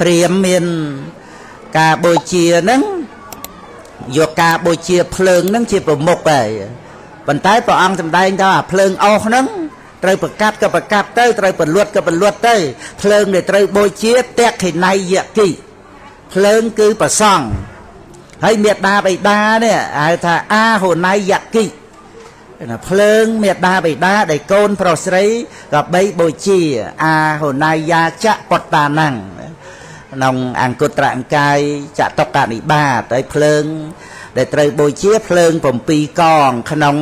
ព្រាមមានការបូជាហ្នឹងយកការបូជាភ្លើងហ្នឹងជាប្រមុខហើយប៉ុន្តែព្រះអង្គសម្ដែងថាអាភ្លើងអស់ហ្នឹងត្រូវប្រកាត់ក៏ប្រកាត់ទៅត្រូវពលួតក៏ពលួតទៅភ្លើងដែលត្រូវបូជាតក្ខិណៃយគិភ្លើងគឺប្រសង់ហើយមេដាបិតានេះហៅថាអាហុណៃយគិភ្លើងមេដាបិតាដែលកូនប្រុសស្រីក៏បីបូជាអាហុណៃយាចៈបត្តានំក្នុងអង្គត្រអង្កាយចតុកនិបាតហើយភ្លើងដែលត្រូវបូជាភ្លើង7កងក្នុង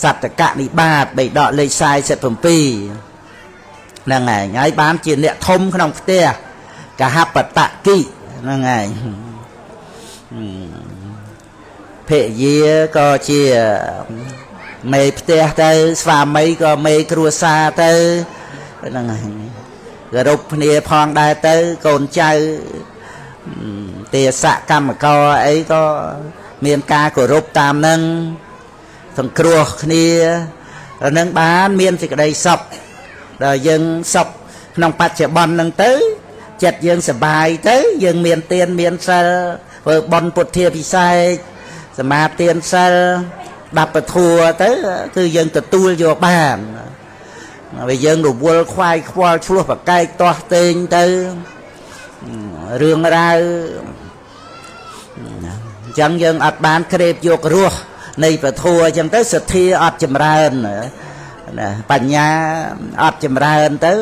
សត្តកនិបាតបិដកលេខ47ហ្នឹងឯងហើយបានជាអ្នកធំក្នុងផ្ទះកហបតគិហ្នឹងឯងភរិយាក៏ជាមេផ្ទះទៅស្វាមីក៏មេគ្រួសារទៅហ្នឹងឯងគោរពគ្នាផងដែរទៅកូនចៅទេសកម្មករអីក៏មានការគោរពតាមនឹងសង្គ្រោះគ្នានឹងបានមានសេចក្តីសុខដល់យើងសុខក្នុងបច្ចុប្បន្នហ្នឹងទៅចិត្តយើងសប្បាយទៅយើងមានទានមានសិលធ្វើបុណ្យពុទ្ធាពិសេសសមាទានសិលដាប់ពធัวទៅគឺយើងទទួលយកបានហើយយើងរវល់ខ្វាយខ្វល់ឆ្លោះប្រកែកទាស់ទែងទៅរឿងរ៉ាវអញ្ចឹងយើងអត់បានក្រេបយករស់នៃពធัวអញ្ចឹងទៅសទ្ធាអត់ចម្រើនណាបញ្ញាអត់ចម្រើនទៅ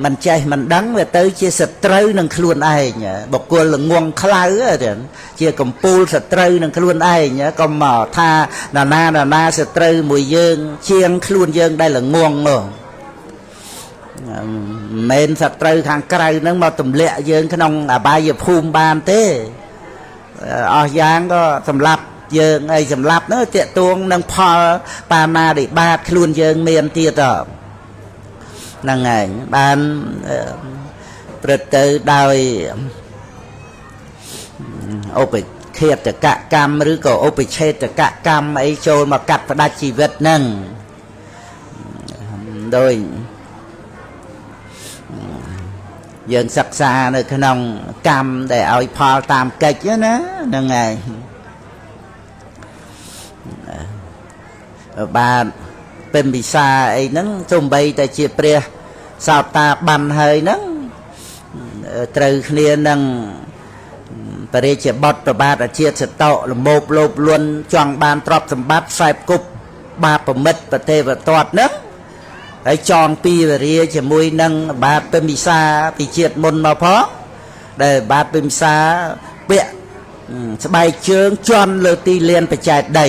មិនចេះមិនដឹងវាទៅជាសត្រូវនឹងខ្លួនឯងបុគ្គលល្ងងខ្លៅជាកំពូលសត្រូវនឹងខ្លួនឯងកុំមកថាណានាណានាសត្រូវមួយយើងជាងខ្លួនយើងដែលល្ងងនោះមិនសត្រូវខាងក្រៅហ្នឹងមកទម្លាក់យើងក្នុងអបាយភូមិបានទេអស់យ៉ាងក៏សម្លាប់យើងអីសម្លាប់នោះតាក់ទងនឹងផលបាណារិបាតខ្លួនយើងមានទៀតហ្នឹងឯងបានព្រឹត្តទៅដោយឧបឃាតកកម្មឬក៏ឧបឆេតកកម្មអីចូលមកកាត់ផ្ដាច់ជីវិតហ្នឹងដោយយើងសិក្សានៅក្នុងកម្មដែលឲ្យផលតាមកិច្ចណាហ្នឹងឯងបាទពិមពិសាអីហ្នឹងសំបីតែជាព្រះសោតាបានហើយហ្នឹងត្រូវគ្នានឹងបរិជាបុត្រប្របាទអាជាតិសតោលមោបលោភលន់ចង់បានទ្រព្យសម្បត្តិខ្សែគប់បាបមិត្តប្រទេវតតហ្នឹងហើយចងពីវរាជាមួយនឹងបាទពិមពិសាពីជាតិមុនមកផងដែលបាទពិមពិសាពាក់ស្បែកជើងជន់លើទីលានបច្ចេកដី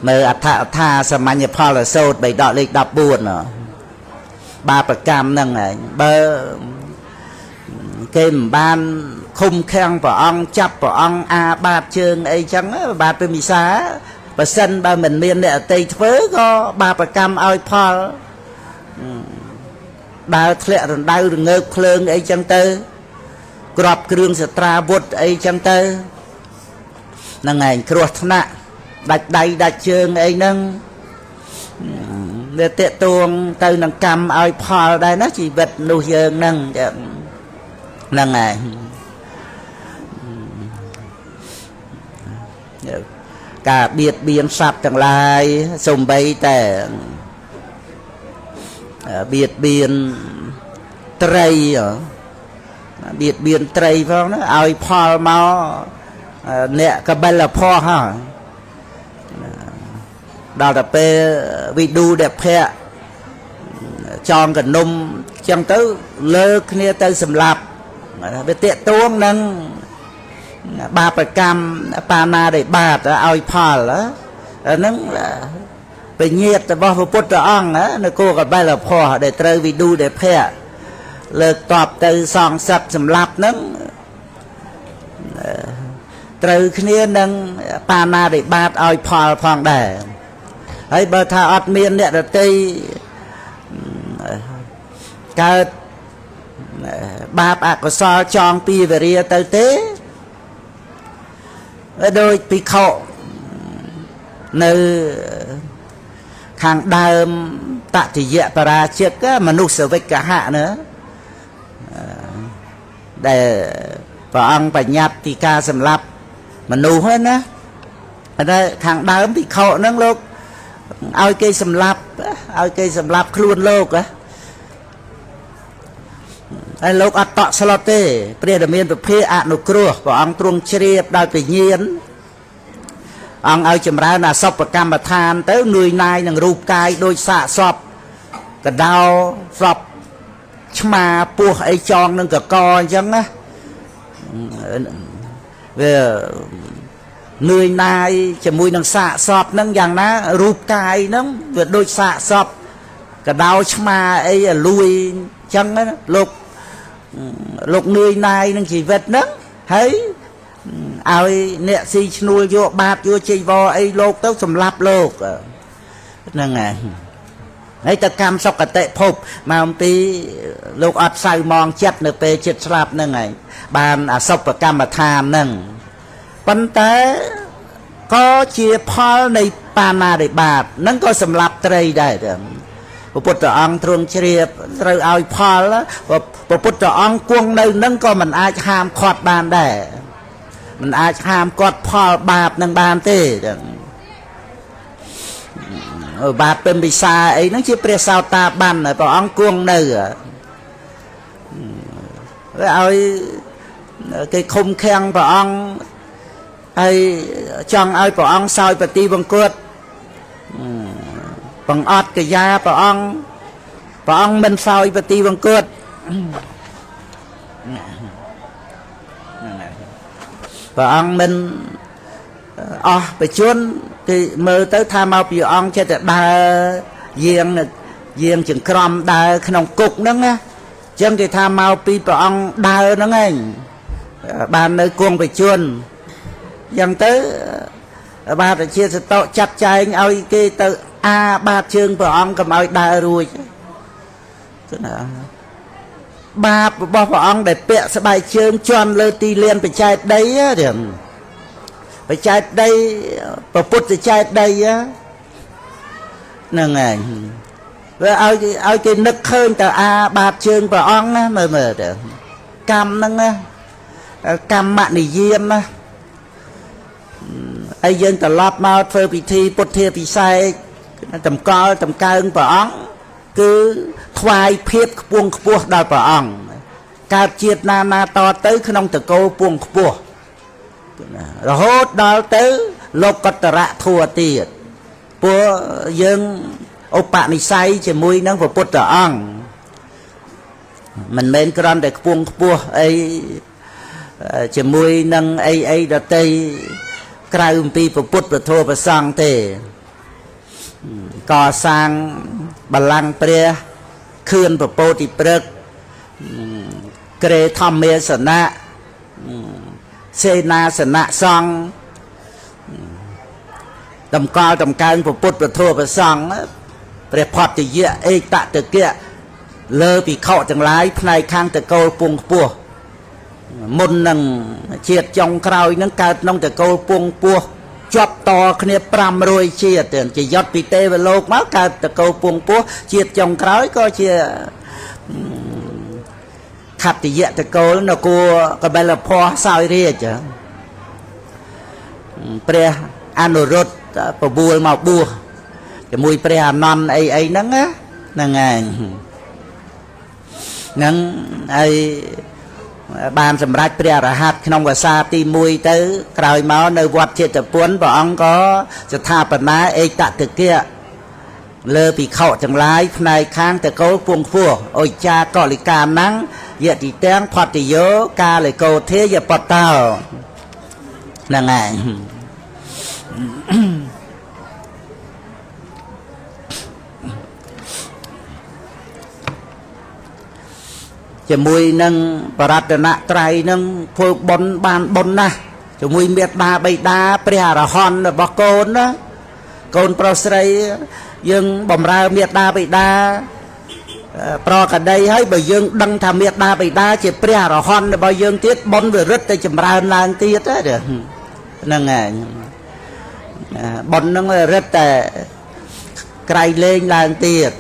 មើលអដ្ឋអថាសាមញ្ញផលសូត្របៃដកលេខ14បាបកម្មហ្នឹងឯងបើគេមិនបានឃុំឃាំងព្រះអង្គចាប់ព្រះអង្គអាបាតជើងអីចឹងបាទពិមិសាបើសិនបើមិនមានអ្នកអតីធ្វើក៏បាបកម្មឲ្យផលដើរធ្លាក់រណ្ដៅរងើកភ្លើងអីចឹងទៅក្របគ្រឿងសត្រាវុធអីចឹងទៅហ្នឹងឯងគ្រោះថ្នាក់ដាច់ដៃដាច់ជើងអីហ្នឹងវាតេតួងទៅនឹងកម្មឲ្យផលដែរណាជីវិតនោះយើងហ្នឹងហ្នឹងឯងការបៀតបៀនសត្វទាំងឡាយសំបីតែបៀតបៀនត្រីបៀតបៀនត្រីផងណាឲ្យផលមកអ្នកកបិលផោះហ៎ដល់តែពេលវិឌូដភៈចងកនុំចឹងទៅលើកគ្នាទៅសម្លាប់វាតេតួងនឹងបាបកម្មបាណារិបាតឲ្យផលហ្នឹងពញាតរបស់ព្រះពុទ្ធអង្គនៅគោកបិលផោះដែលត្រូវវិឌូដភៈលើកតបទៅសងសឹកសម្លាប់ហ្នឹងត្រូវគ្នានឹងបាណារិបាតឲ្យផលផងដែរហើយបើថាអត់មានអ្នករតីកើតបាបអកុសលចងពីវរាទៅទេដោយភិក្ខុនៅខាងដើមតតិយបរាជិកមនុស្សវិកហៈណា ដែលព្រះអង្គបញ្ញត្តិពីការសម្លាប់មនុស្សហ្នឹងណាតែខាងដើមភិក្ខុហ្នឹងលោកឲ្យគេសម្លាប់ឲ្យគេសម្លាប់ខ្លួនលោកហើយលោកអត់តក់ស្លុតទេព្រះដែលមានពភាអនុគ្រោះព្រះអង្គទ្រង់ជ្រាបដោយពញាណអង្គឲ្យចម្រើនអសុបកម្មដ្ឋានទៅនួយណាយនឹងរូបកាយដូចសាកសពកដោសពឆ្មាពោះអីចងនឹងកកអញ្ចឹងណាវានឿយណាយជាមួយនឹងសាកសពហ្នឹងយ៉ាងណារូបកាយហ្នឹងវាដូចសាកសពកដោឆ្មាអីលួយអញ្ចឹងណាលោកនឿយណាយនឹងជីវិតហ្នឹងហើយឲ្យអ្នកស៊ីឈ្នួលយកបាបយកជីវរអីលោកទៅសម្លាប់លោកហ្នឹងហើយហើយទៅកម្មសុគតិភពមកអំពីលោកអត់សៅមងចិត្តនៅពេលចិត្តស្លាប់ហ្នឹងហើយបានអសុបកម្មដ្ឋានហ្នឹងប៉ុន្តែក៏ជាផលនៃបាណារិបាតហ្នឹងក៏សម្លាប់ត្រីដែរព្រះពុទ្ធអង្គទ្រង់ជ្រាបត្រូវឲ្យផលព្រះពុទ្ធអង្គគង់នៅនឹងក៏មិនអាចហាមឃាត់បានដែរមិនអាចហាមគាត់ផលបាបនឹងបានទេបាបពិមពិសាអីហ្នឹងជាព្រះសោតាបានព្រះអង្គគង់នៅវាឲ្យគេឃុំឃាំងព្រះអង្គហើយចង់ឲ្យព្រះអង្គសោយបฏิវង្គតបង្អត់កាយាព្រះអង្គព្រះអង្គមិនសោយបฏิវង្គតព្រះអង្គមិនអស់បជនគេមើលទៅថាមកពីអង្គចិត្តតែដើរយាងយាងចង្ក្រមដើរក្នុងគុកហ្នឹងណាអញ្ចឹងគេថាមកពីព្រះអង្គដើរហ្នឹងឯងបាននៅគង់បជនយ៉ាងទៅបាទជាសតោចាត់ចែងឲ្យគេទៅអាបាតជើងព្រះអង្គកុំឲ្យដើររួចគឺណាបាបរបស់ព្រះអង្គដែលពាក់ស្បែកជើងជន់លើទីលានបច្ចេកដីហ្នឹងបច្ចេកដីព្រះពុទ្ធចេតិយហ្នឹងឯងវាឲ្យគេនឹកឃើញទៅអាបាតជើងព្រះអង្គណាមើលមើលទៅកម្មហ្នឹងណាកម្មនិយមណាហើយយើងត្រឡប់មកធ្វើពិធីពុទ្ធាពិសេសតម្កល់តម្កើងព្រះអង្គគឺថ្វាយភាពខ្ពង់ខ្ពស់ដល់ព្រះអង្គកើតជាតិណាណាតទៅក្នុងតកូលពងខ្ពស់រហូតដល់ទៅលោកតរៈធัวទៀតព្រោះយើងឧបនិស្ស័យជាមួយនឹងព្រះពុទ្ធអង្គមិនមែនគ្រាន់តែខ្ពង់ខ្ពស់អីជាមួយនឹងអីអីដតីក្រៅអំពីព្រះពុទ្ធព្រះធម៌ព្រះសង្ឃទេកសាងបល្ល័ង្កព្រះខឿនពពោធិព្រឹកក្រេធម្មាសនៈសេនាសនៈសង្ឃតម្កល់តម្កើងព្រះពុទ្ធព្រះធម៌ព្រះសង្ឃព្រះផតយៈឯកតកៈលើភិក្ខុទាំងឡាយផ្នែកខាងតកូលពងខ្ពស់មុននឹងជាតិចុងក្រោយនឹងកើតក្នុងតកូលពងពោះជាប់តគ្នា500ជាតិជាយត់ពីទេវលោកមកកើតតកូលពងពោះជាតិចុងក្រោយក៏ជាខត្តយៈតកូលនគរកបិលភ័សសោយរាជព្រះអនុរុទ្ធបបួលមកបួសជាមួយព្រះអានន្ទអីអីហ្នឹងណាហ្នឹងឯងហ្នឹងហើយបានសម្រេចព្រះអរហន្តក្នុងវស្សាទី1ទៅក្រោយមកនៅវត្តចេតពុនព្រះអង្គក៏ស្ថាបនាឯកតកៈលើភិក្ខុទាំងឡាយផ្នែកខាងតកូលពងពោះអុចាកលិកាណាំងយតិទាំងផតយោកាលិកោធាយបតោហ្នឹងឯងជាមួយនឹងបរតនត្រ័យនឹងធ្វើបុណ្យបានបុណ្យណាស់ជាមួយមេត្តាបិតាព្រះអរហន្តរបស់កូនណាកូនប្រុសស្រីយើងបំរើមេត្តាបិតាប្រកដីហើយបើយើងដឹងថាមេត្តាបិតាជាព្រះអរហន្តរបស់យើងទៀតបុណ្យវារឹតតែចម្រើនឡើងទៀតហ្នឹងហើយបុណ្យហ្នឹងរឹតតែក្រៃលែងឡើងទៀត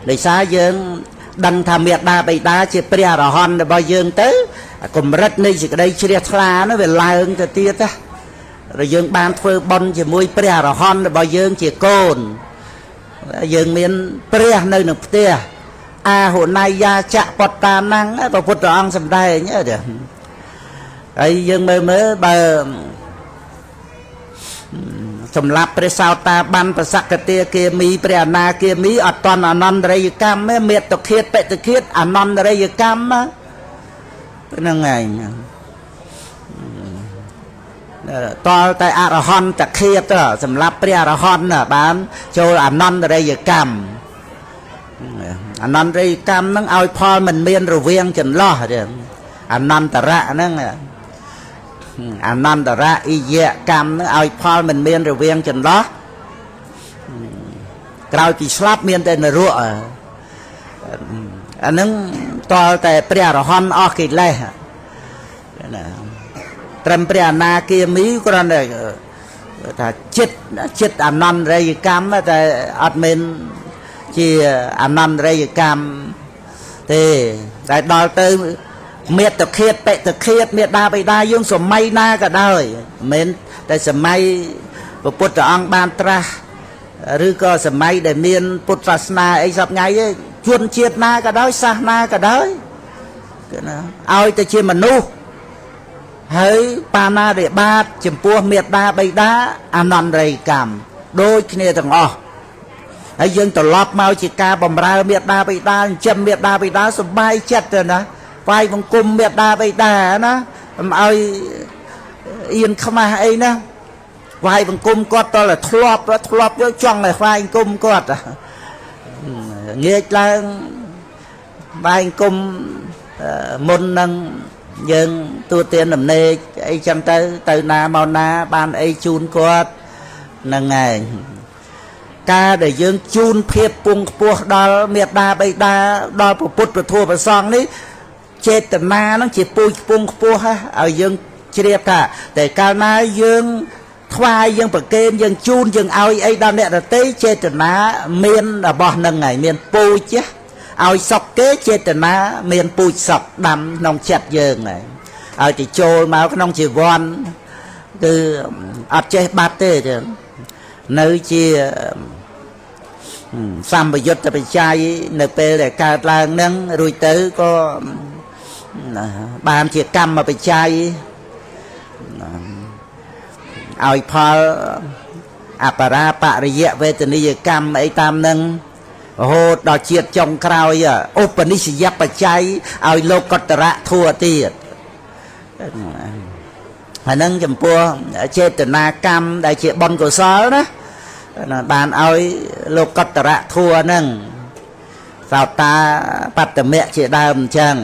ដោយសារយើង ដឹងថាមេដាបិតាជាព្រះអរហន្តរបស់យើងទៅកម្រិតនៃសេចក្តីជ្រះថ្លានោះវាឡើងទៅទៀតណាឬយើងបានធ្វើបុណ្យជាមួយព្រះអរហន្តរបស់យើងជាកូនយើងមានព្រះនៅក្នុងផ្ទះអាហុណៃយាចៈបត្តានំព្រះពុទ្ធអង្គសម្ដែងហើយយើងមើលមើលបើសម្រាប់ព្រះសោតាបានប្រសកទាគាមីព្រះអនាគាមីអត់តន់អនន្តរិយកម្មទេមេត្តឃាតបតិឃាតអនន្តរិយកម្មហ្នឹងឯងតលតែអរហន្តឃាតសម្រាប់ព្រះអរហន្តបានចូលអនន្តរិយកម្មអនន្តរិយកម្មហ្នឹងឲ្យផលមិនមានរវាងចន្លោះទេអនន្តរៈហ្នឹងអនន្តរៈអិយកម្មហ្នឹងឲ្យផលមិនមានរវាងចន្លោះក្រោយពីស្លាប់មានតែនរកអាហ្នឹងតលតែព្រះអរហន្តអស់កិលេសណាត្រឹមព្រះអនាគាមីគ្រាន់តែថាចិត្តអនន្តរិយកម្មតែអត់មានជាអនន្តរិយកម្មទេតែដល់ទៅមេត្តឃាតបតិឃាតមេដាបិតាយើងសម័យណាក៏ដោយមិនមែនតែសម័យព្រះពុទ្ធអង្គបានត្រាស់ឬក៏សម័យដែលមានពុទ្ធសាសនាអីសពថ្ងៃទេជនជាតិណាក៏ដោយសាសនាក៏ដោយគឺណាឲ្យតែជាមនុស្សហើយបាណារិបាតចំពោះមេដាបិតាអនន្តរិយកម្មដូចគ្នាទាំងអស់ហើយយើងត្រឡប់មកជាការបំរើមេដាបិតាចិញ្ចឹមមេដាបិតាសប្បាយចិត្តទៅណាវាយបង្គំមេដាបិតាណាកុំឲ្យអៀនខ្មាស់អីណាវាយបង្គំគាត់តតែធ្លាប់យកចង់ឲ្យវាយបង្គំគាត់ងាកឡើងវាយបង្គំមុននឹងយើងទូទានដំណេកអីចឹងទៅទៅណាមកណាបានអីជូនគាត់ហ្នឹងឯងការដែលយើងជូនភាពពងខ្ពស់ដល់មេដាបិតាដល់ព្រះពុទ្ធព្រះធម៌ព្រះសង្ឃនេះចេតនាហ្នឹងជាពូជខ្ពង់ខ្ពស់ឲ្យយើងជ្រាបថាតែកាលណាយើងថ្វាយយើងប្រគេនយើងជូនយើងឲ្យអីដល់អ្នកដទៃចេតនាមានរបស់ហ្នឹងហើយមានពូជឲ្យសុខគេចេតនាមានពូជសុខដាំក្នុងចិត្តយើងហើយឲ្យទៅចូលមកក្នុងជីវ័នគឺអត់ចេះបាត់ទេនៅជាសម្បយុទ្ធបច្ច័យនៅពេលដែលកើតឡើងហ្នឹងរួចទៅក៏បានជាកម្មបច្ច័យឲ្យផលអបរាបរិយវេទនីយកម្មអីតាមនឹងរហូតដល់ជាតិចុងក្រោយឧបនិស្សយបច្ច័យឲ្យលោកកតរៈធัวទៀតអាហ្នឹងចំពោះចេតនាកម្មដែលជាបុណ្យកុសលណាបានឲ្យលោកកតរៈធัวហ្នឹងសោតាបត្តមៈជាដើមអញ្ចឹង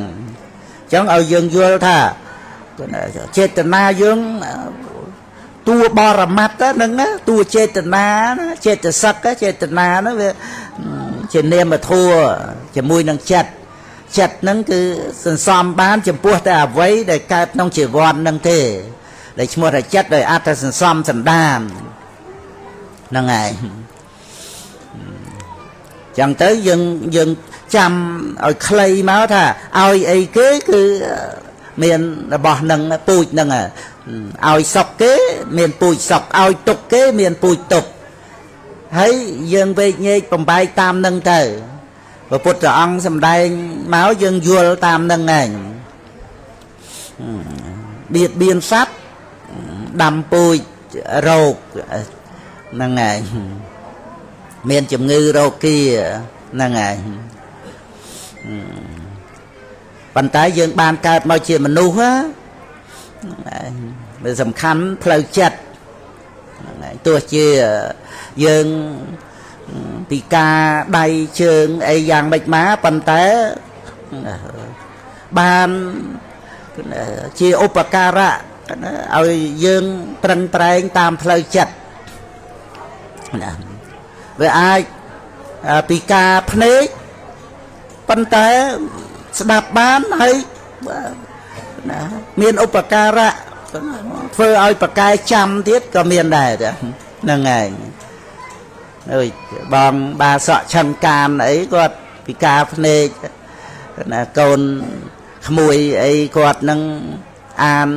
ឲ្យយើងយល់ថាចេតនាយើងតួបរមត្តហ្នឹងណាតួចេតនាណាចេតសិកចេតនាហ្នឹងវាជានាមធัวជាមួយនឹងចិត្តចិត្តហ្នឹងគឺសន្សំបានចំពោះតែអ្វីដែលកើតក្នុងជីវ័នហ្នឹងទេដែលឈ្មោះថាចិត្តដោយអត្តសន្សំសន្តានហ្នឹងឯងចឹងទៅយើងចាំឲ្យខ្លីមកថាឲ្យអីគេគឺមានរបស់នឹងពូជនឹងឲ្យសុខគេមានពូជសុខឲ្យទុកគេមានពូជទុកហើយយើងវែកញែកបំបែកតាមនឹងទៅព្រះពុទ្ធអង្គសម្ដែងមកយើងយល់តាមនឹងឯងបៀតបៀនសត្វដាំពូជរោគហ្នឹងឯងមានជំងឺរោគាហ្នឹងឯងប៉ុន្តែយើងបានកើតមកជាមនុស្សណាវាសំខាន់ផ្លូវចិត្តហ្នឹងឯងទោះជាយើងពិការដៃជើងអីយ៉ាងម៉េចមកប៉ុន្តែបានជាឧបការៈឲ្យយើងប្រឹងប្រែងតាមផ្លូវចិត្តណាវាអាចពិការភ្នែកប៉ុន្តែស្ដាប់បានហើយណាមានឧបការៈធ្វើឲ្យប្រកែចាំទៀតក៏មានដែរហ្នឹងឯងដូចបងបាសក់ឆឹងកានអីគាត់ពិការភ្នែក ណាកូនក្មួយអីគាត់នឹងអាន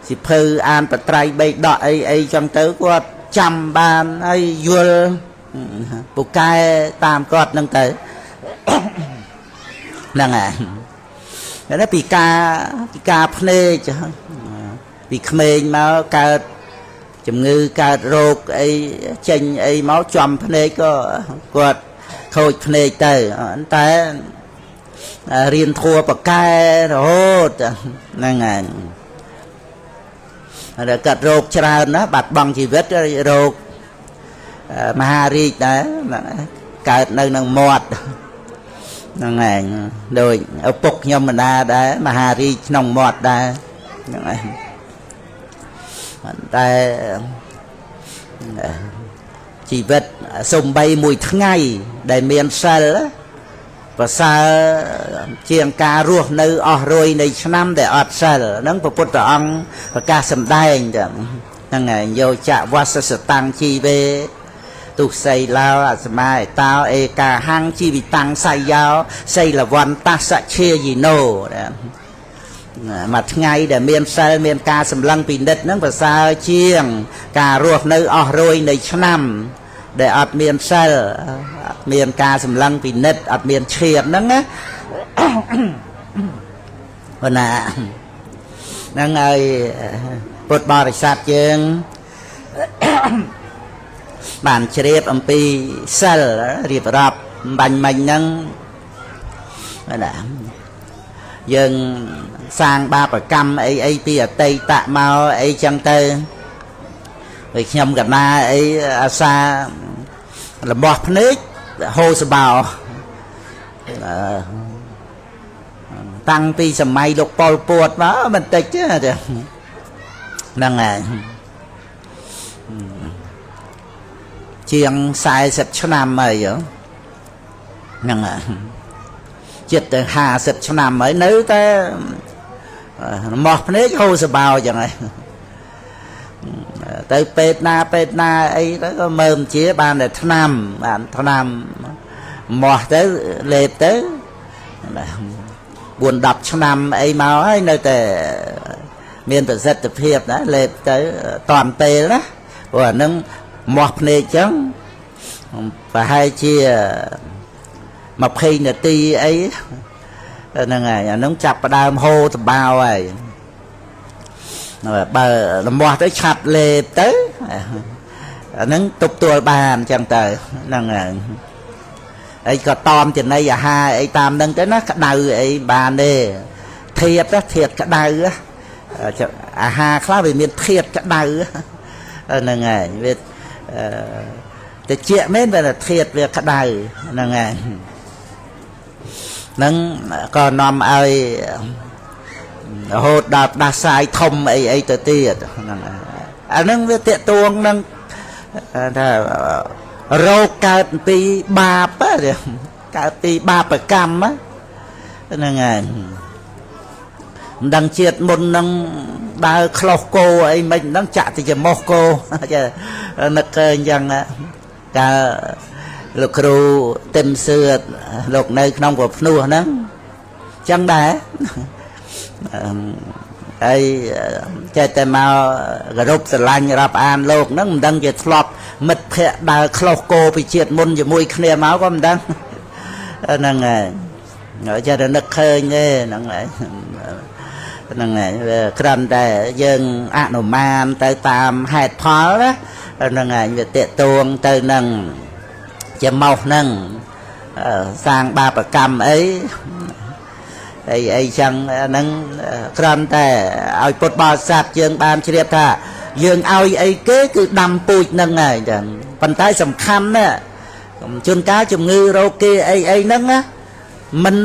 សិភៅអានបត្រៃបីដកអីអីចឹងទៅគាត់ចាំបានហើយយល់ពូកែតាមគាត់នឹងទៅហ្នឹងហើយតែពីការភ្នែកពីក្មេងមកកើតជំងឺកើតរោគអីចេញអីមកចំភ្នែកក៏គាត់ខូចភ្នែកទៅតែរៀនធัวបកែរហូតហ្នឹងហើយហើយកាត់រោគច្រើនណាបាត់បង់ជីវិតរោគមហារាជដែរកើតនៅនឹងមាត់ហ្នឹងហើយដូចឪពុកខ្ញុំបណ្ដាដែរមហារាជក្នុងមាត់ដែរហ្នឹងហើយតែជីវិតសំបីមួយថ្ងៃដែលមានសិលប្រសើរជាងការរស់នៅអស់រយនៃឆ្នាំដែលអត់សិលហ្នឹងព្រះពុទ្ធអង្គប្រកាសសម្ដែងចឹងហ្នឹងហើយយោចវស្សសតាំងជីវេទុសីឡោអសមាអតោឯកាហੰជីវិតាំងសៃយោសីលវន្តសឆាយិណោមួយថ្ងៃដែលមានសិលមានការសម្លឹងពិនិត្យហ្នឹងប្រសើរជាងការរស់នៅអស់រយនៃឆ្នាំដែលអត់មានសិលអត់មានការសម្លឹងពិនិត្យអត់មានឈានហ្នឹងណាប៉ុណ្ណាហ្នឹងហើយពុទ្ធបរិស័ទយើងបានជ្រាបអំពីសិលរៀបរាប់បាញ់មិញហ្នឹងណាយើងសាងបាបកម្មអីអីពីអតីតមកអីចឹងទៅហើយខ្ញុំកណាអីអាសារបស់ភ្នែកហូរសបោតាំងពីសម័យលោកប៉ុលពតមកមិនតិចទេហ្នឹងហើយជាង40ឆ្នាំហើយហ្នឹងហើយចិត្តទៅ50ឆ្នាំហើយនៅតែរបស់ភ្នែកហូរសបោចឹងហើយទៅពេទ្យណាអីទៅក៏មើលមិនជាបានតែថ្នាំបានថ្នាំមាស់ទៅលេបទៅ4 10ឆ្នាំអីមកហើយនៅតែមានប្រសិទ្ធភាពណាលេបទៅតាន់ពេលណាព្រោះអានឹងមាស់ភ្នែកចឹងប្រហែលជា20នាទីអីហ្នឹងហើយអានឹងចាប់ផ្ដើមហូរតបោហើយបើលំោះទៅឆាប់លេបទៅអានឹងទប់ទួលបានចឹងទៅហ្នឹងហើយអីក៏តอมចំណីអាហារអីតាមហ្នឹងទៅណាក្តៅអីបានទេធាតធាតក្តៅអាហារខ្លះវាមានធាតក្តៅហ្នឹងហើយវាតិចមែនវាធាតវាក្តៅហ្នឹងហើយហ្នឹងក៏នាំឲ្យរហូតដល់ផ្ដាសាយធំអីអីទៅទៀតហ្នឹងអាហ្នឹងវាតាកតួងនឹងថារោគកើតពីបាបកើតពីបាបកម្មហ្នឹងហើយមិនដឹងជាតិមុននឹងដើរខ្លោះគោអីមិនដឹងចាក់ទៅច្រមុះគោនឹកឃើញអញ្ចឹងកាលលោកគ្រូទឹមសឿតលោកនៅក្នុងប្រភ្នោះហ្នឹងអញ្ចឹងដែរហើយចេះតែមកគោរពស្រឡាញ់រាប់អានលោកហ្នឹងមិនដឹងជាធ្លាប់មិត្តភ័ក្តិដើរខ្លោះគោពីជាតិមុនជាមួយគ្នាមកក៏មិនដឹងហ្នឹងហើយចេះតែនឹកឃើញទេហ្នឹងហើយហ្នឹងហើយវាគ្រាន់តែយើងអនុមានទៅតាមហេតុផលណាហ្នឹងហើយវាតេតួងទៅនឹងច្មោះហ្នឹងសាងបាបកម្មអីអីអីចឹងហ្នឹងគ្រាន់តែឲ្យពុទ្ធបរិស័ទយើងបានជ្រាបថាយើងឲ្យអីគេគឺដាំពូជហ្នឹងហើយចឹងប៉ុន្តែសំខាន់ណាជួនកាលជំងឺរោគគេអីអីហ្នឹងណាមិន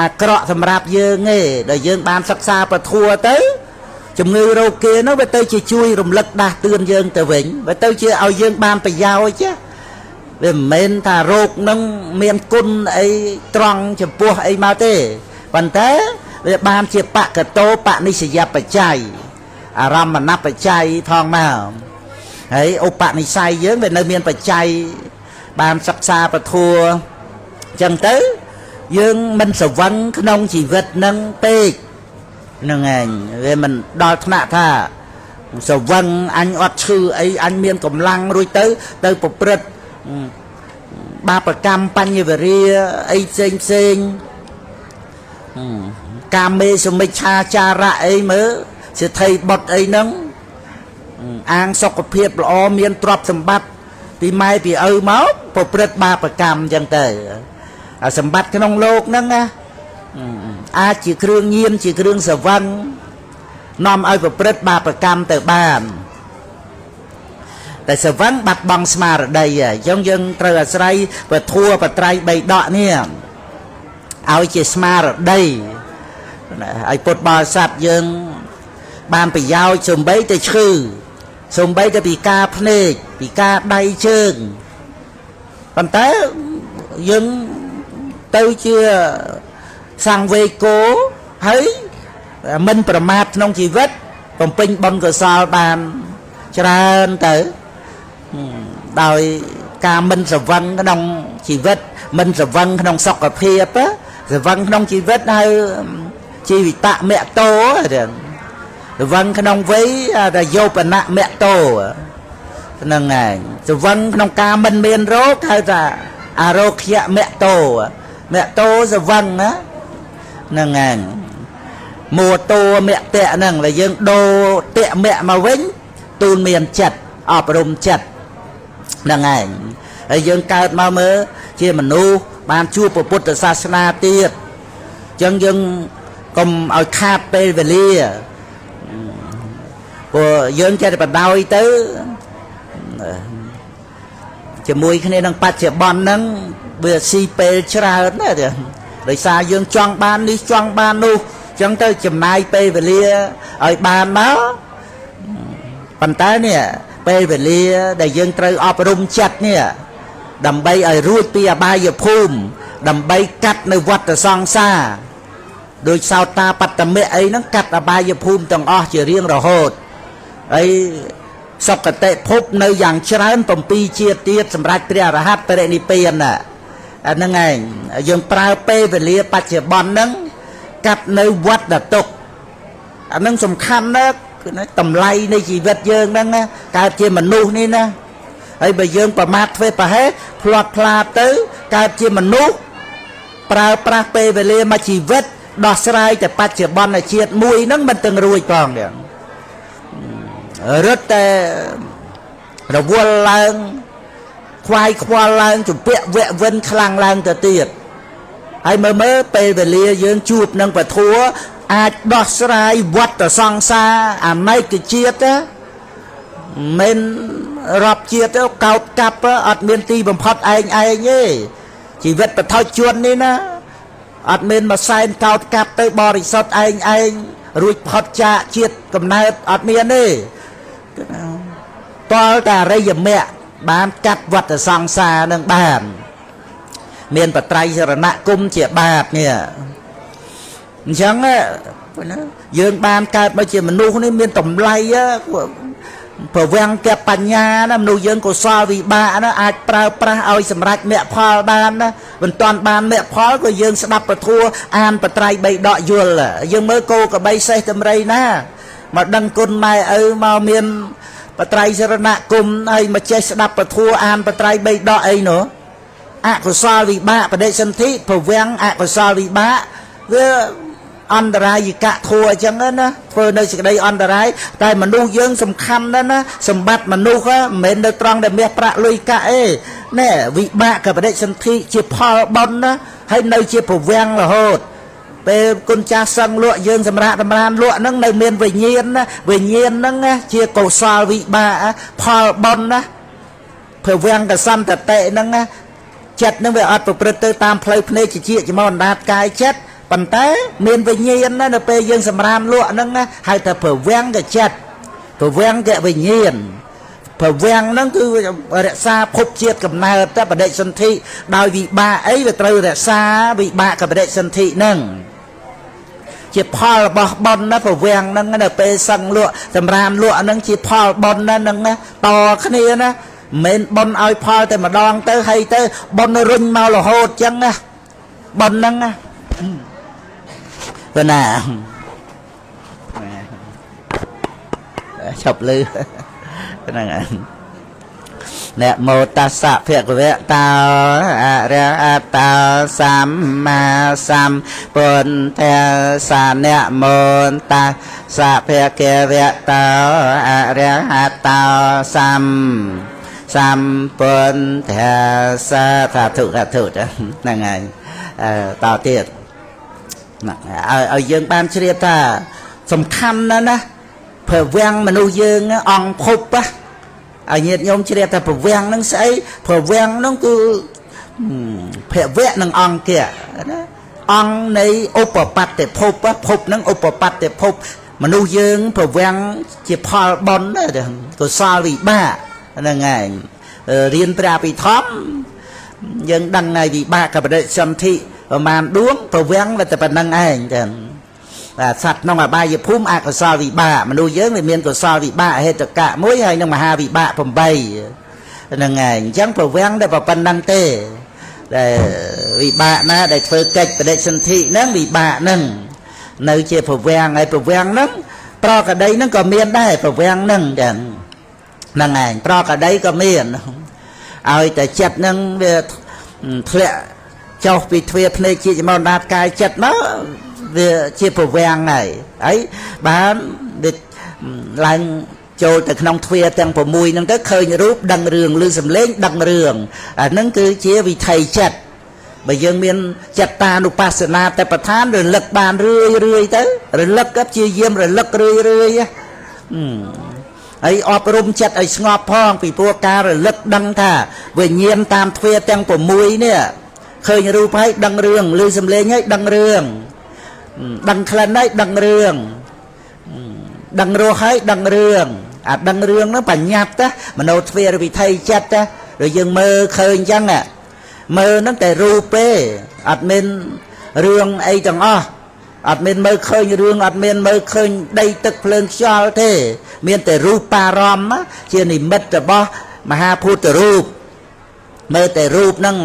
អាក្រក់សម្រាប់យើងទេដល់យើងបានសិក្សាពធទៅជំងឺរោគគេនោះវាទៅជាជួយរំលឹកដាស់តឿនយើងទៅវិញវាទៅជាឲ្យយើងបានប្រយោជន៍វាមិនមែនថារោគនឹងមានគុណអីត្រង់ចំពោះអីមកទេប៉ុន្តែវាបានជាបកតោបនិស្សយបច្ច័យអារម្មណបច្ច័យផងមកហើយឧបនិស្ស័យយើងវានៅមានបច្ច័យបានសិក្សាពធអញ្ចឹងទៅ យើងមិនស្រវឹងក្នុងជីវិតនឹងពេកហ្នឹងឯងវាមិនដល់ថ្នាក់ថាស្រវឹងអញអត់ឈឺអីអញមានកម្លាំងរួចទៅទៅប្រព្រឹត្តបាបកម្មបញ្ញវរាអីផ្សេងផ្សេងកាមេសមិច្ឆាចារៈអីមើលសេដ្ឋីបុត្រអីហ្នឹងអាងសុខភាពល្អមានទ្រព្យសម្បត្តិពីម៉ែពីឪមកប្រព្រឹត្តបាបកម្មអញ្ចឹងទៅអាសម្បត្តិក្នុងលោកហ្នឹងណាអាចជាគ្រឿងញៀនជាគ្រឿងស្រវឹងនាំឲ្យប្រព្រឹត្តបាបកម្មទៅបានតែស្រវឹងបាត់បង់ស្មារតីអញ្ចឹងយើងត្រូវអាស្រ័យពធัวបត្រៃបីដកនេះឲ្យជាស្មារតីឲ្យពុទ្ធបរិស័ទយើងបានប្រយោជន៍សំបីតែឈឺសំបីតែពិការភ្នែកពិការដៃជើងប៉ុន្តែយើងទៅជាសង្វេគោហើយមិនប្រមាទក្នុងជីវិតបំពេញបុណ្យកុសលបានច្រើនទៅដោយការមិនស្រវឹងក្នុងជីវិតមិនស្រវឹងក្នុងសុខភាពស្រវឹងក្នុងជីវិតហៅជីវិតមគ្គតោស្រវឹងក្នុងវ័យថាយោបនៈមគ្គតោហ្នឹងឯងស្រវឹងក្នុងការមិនមានរោគហៅថាអារោគ្យមគ្គតោមគ្គតោស្រវឹងណាហ្នឹងឯងមួតោមគ្គតៈហ្នឹងដែលយើងដូរតៈមគ្គមកវិញទូនមានចិត្តអប់រំចិត្តហ្នឹងឯងហើយយើងកើតមកមើលជាមនុស្សបានជួបពុទ្ធសាសនាទៀតអញ្ចឹងយើងកុំឲ្យខាតពេលវេលាព្រោះយើងចេះតែបដោយទៅជាមួយគ្នានឹងបច្ចុប្បន្នហ្នឹងវាស៊ីពេលច្រើនណាដោយសារយើងចង់បាននេះចង់បាននោះអញ្ចឹងទៅចំណាយពេលវេលាឲ្យបានមកប៉ុន្តែនេះពេលវេលាដែលយើងត្រូវអប់រំចិត្តនេះដើម្បីឲ្យរួចពីអបាយភូមិដើម្បីកាត់នៅវដ្តសង្សារដោយសោតាបត្តមៈអីហ្នឹងកាត់អបាយភូមិទាំងអស់ជារៀងរហូតហើយសុគតិភពនៅយ៉ាងច្រើន7ជាតិទៀតសម្រាប់ព្រះអរហន្តបរិនិព្វានណាអាហ្នឹងឯងយើងប្រើពេលវេលាបច្ចុប្បន្នហ្នឹងកាត់នៅវដ្តទុក្ខអាហ្នឹងសំខាន់ណាស់តម្លៃនៃជីវិតយើងហ្នឹងកើតជាមនុស្សនេះណាហើយបើយើងប្រមាថធ្វើប្រហែសផ្លាត់ផ្លាទៅកើតជាមនុស្សប្រើប្រាស់ពេលវេលាមួយជីវិតដោះស្រាយតែបច្ចុប្បន្នជាតិមួយហ្នឹងមិនទាំងរួចផងទេរត់តែរវល់ឡើងខ្វាយខ្វល់ឡើងជំពាក់វៈវិនខ្លាំងឡើងទៅទៀតហើយមើលមើលពេលវេលាយើងជួបនឹងពធัวអាចដោះស្រាយវដ្តសង្សារអនេកជាតិមិនរាប់ជាតិទៅកោតកាប់អត់មានទីបំផុតឯងឯងទេជីវិតបថុជននេះណាអត់មានមួយសែនកោតកាប់ទៅបរិសុទ្ធឯងឯងរួចផុតចាកជាតិកំណើតអត់មានទេតលតែអរិយមគ្គបានកាត់វដ្តសង្សារនឹងបានមានបត្រៃសរណគមជាបាបនេះអញ្ចឹងយើងបានកើតមកជាមនុស្សនេះមានតម្លៃប្រវាំងកបញ្ញាណាមនុស្សយើងកុសលវិបាកណាអាចប្រើប្រាស់ឲ្យសម្រេចមគ្គផលបានណាមិនតាន់បានមគ្គផលក៏យើងស្ដាប់ពធัวអានបត្រៃបីដកយល់យើងមើលគោកបីសេះតម្រៃណាមកដឹងគុណម៉ែឪមកមានបត្រៃសរណគមហើយមកចេះស្ដាប់ពធัวអានបត្រៃបីដកអីនោះអកុសលវិបាកបដិសន្ធិប្រវាំងអកុសលវិបាកវាអន្តរាយកៈធัวអញ្ចឹងណាធ្វើនៅសេចក្តីអន្តរាយតែមនុស្សយើងសំខាន់ណាស់ណាសម្បត្តិមនុស្សមិនមែននៅត្រង់ដែលមាសប្រាក់លុយកាក់ទេណែវិបាកកបដិសន្ធិជាផលបុណ្យណាហើយនៅជាប្រវាំងរហូតពេលគុណចាស់សឹងលក់យើងសម្រាប់តម្រានលក់ហ្នឹងនៅមានវិញ្ញាណណាវិញ្ញាណហ្នឹងជាកុសលវិបាកផលបុណ្យណាប្រវាំងកសន្តតិហ្នឹងណាចិត្តហ្នឹងវាអត់ប្រព្រឹត្តទៅតាមផ្លូវភ្នែកជាជាមកអណ្ដាតកាយចិត្តប៉ុន្តែមានវិញ្ញាណណានៅពេលយើងសម្រាមលក់ហ្នឹងណាហៅថាប្រវាំងកចិត្តប្រវាំងកវិញ្ញាណប្រវាំងហ្នឹងគឺរក្សាភពជាតិកំណើតតែបដិសន្ធិដោយវិបាកអីវាត្រូវរក្សាវិបាកកបដិសន្ធិហ្នឹងជាផលរបស់បុណ្យណាប្រវាំងហ្នឹងនៅពេលសឹងលក់សម្រាមលក់ហ្នឹងជាផលបុណ្យណាហ្នឹងណាតគ្នាណាមិនមែនបុណ្យឲ្យផលតែម្ដងទៅហើយទៅបុណ្យរុញមករហូតចឹងណា ប៉ុនហ្នឹងណាប៉ុណ្ណាឈប់លឺហ្នឹងនមោតស្សៈភគវៈតោអរហតោសម្មាសម្ពុទ្ធស្សៈនមោតស្សៈភគវៈតោអរហតោសម្ពុទ្ធស្សៈសាធុសាធុហ្នឹងហើយតទៀតឲ្យយើងបានជ្រាបថាសំខាន់ណាស់ណាភវាំងមនុស្សយើងអង្គភពឲ្យញាតិញោមជ្រាបថាភវាំងហ្នឹងស្អីភវាំងហ្នឹងគឺភវៈនិងអង្គៈណាអង្គនៃឧបបត្តិភពភពហ្នឹងឧបបត្តិភពមនុស្សយើងភវាំងជាផលបុណ្យកុសលវិបាកហ្នឹងឯងរៀនព្រះអភិធម្មយើងដឹងហើយវិបាកបដិសន្ធិប្រមាណដួងភវាំងវាតែប៉ុណ្្នឹងឯងចឹងបាទសត្វក្នុងអបាយភូមិអកុសលវិបាកមនុស្សយើងវាមានកុសលវិបាកហេតុកៈមួយហើយនឹងមហាវិបាក8ហ្នឹងឯងអញ្ចឹងប្រវាំងតែប៉ុណ្្នឹងទេដែលវិបាកណាដែលធ្វើកិច្ចបដិសន្ធិហ្នឹងវិបាកហ្នឹងនៅជាប្រវាំងហើយប្រវាំងហ្នឹងប្រកដីហ្នឹងក៏មានដែរប្រវាំងហ្នឹងចឹងហ្នឹងឯងប្រកដីក៏មានឲ្យតែចិត្តហ្នឹងវាធ្លាក់ចុះពីទ្វាភ្នែកជាចំអដាតកាយចិត្តមកវាជាប្រវាំងហើយហើយបានវាឡើងចូលទៅក្នុងទ្វាទាំង6ហ្នឹងទៅឃើញរូបដឹងរឿងឬសំឡេងដឹងរឿងអាហ្នឹងគឺជាវិថីចិត្តបើយើងមានចិត្តតានុបស្សនាតែប្រធានរលឹកបានរឿយរឿយទៅរលឹកក៏ព្យាយាមរលឹករឿយរឿយហើយអប់រំចិត្តឲ្យស្ងប់ផងពីព្រោះការរលឹកដឹងថាវិញ្ញាណតាមទ្វាទាំង6នេះឃើញរូបហើយដឹងរឿងឬសំឡេងហើយដឹងរឿងដឹងក្លិនហើយដឹងរឿងដឹងរសហើយដឹងរឿងអាដឹងរឿងហ្នឹងបញ្ញត្តិមโนទ្វារវិថីចិត្តឬយើងមើលឃើញអញ្ចឹងមើលហ្នឹងតែរូបទេអត់មានរឿងអីទាំងអស់អត់មានមើលឃើញរឿងអត់មានមើលឃើញដីទឹកភ្លើងខ្យល់ទេមានតែរូបបារម្មណ៍ជានិមិត្តរបស់មហាភូតរូបមើលតែរូបហ្នឹង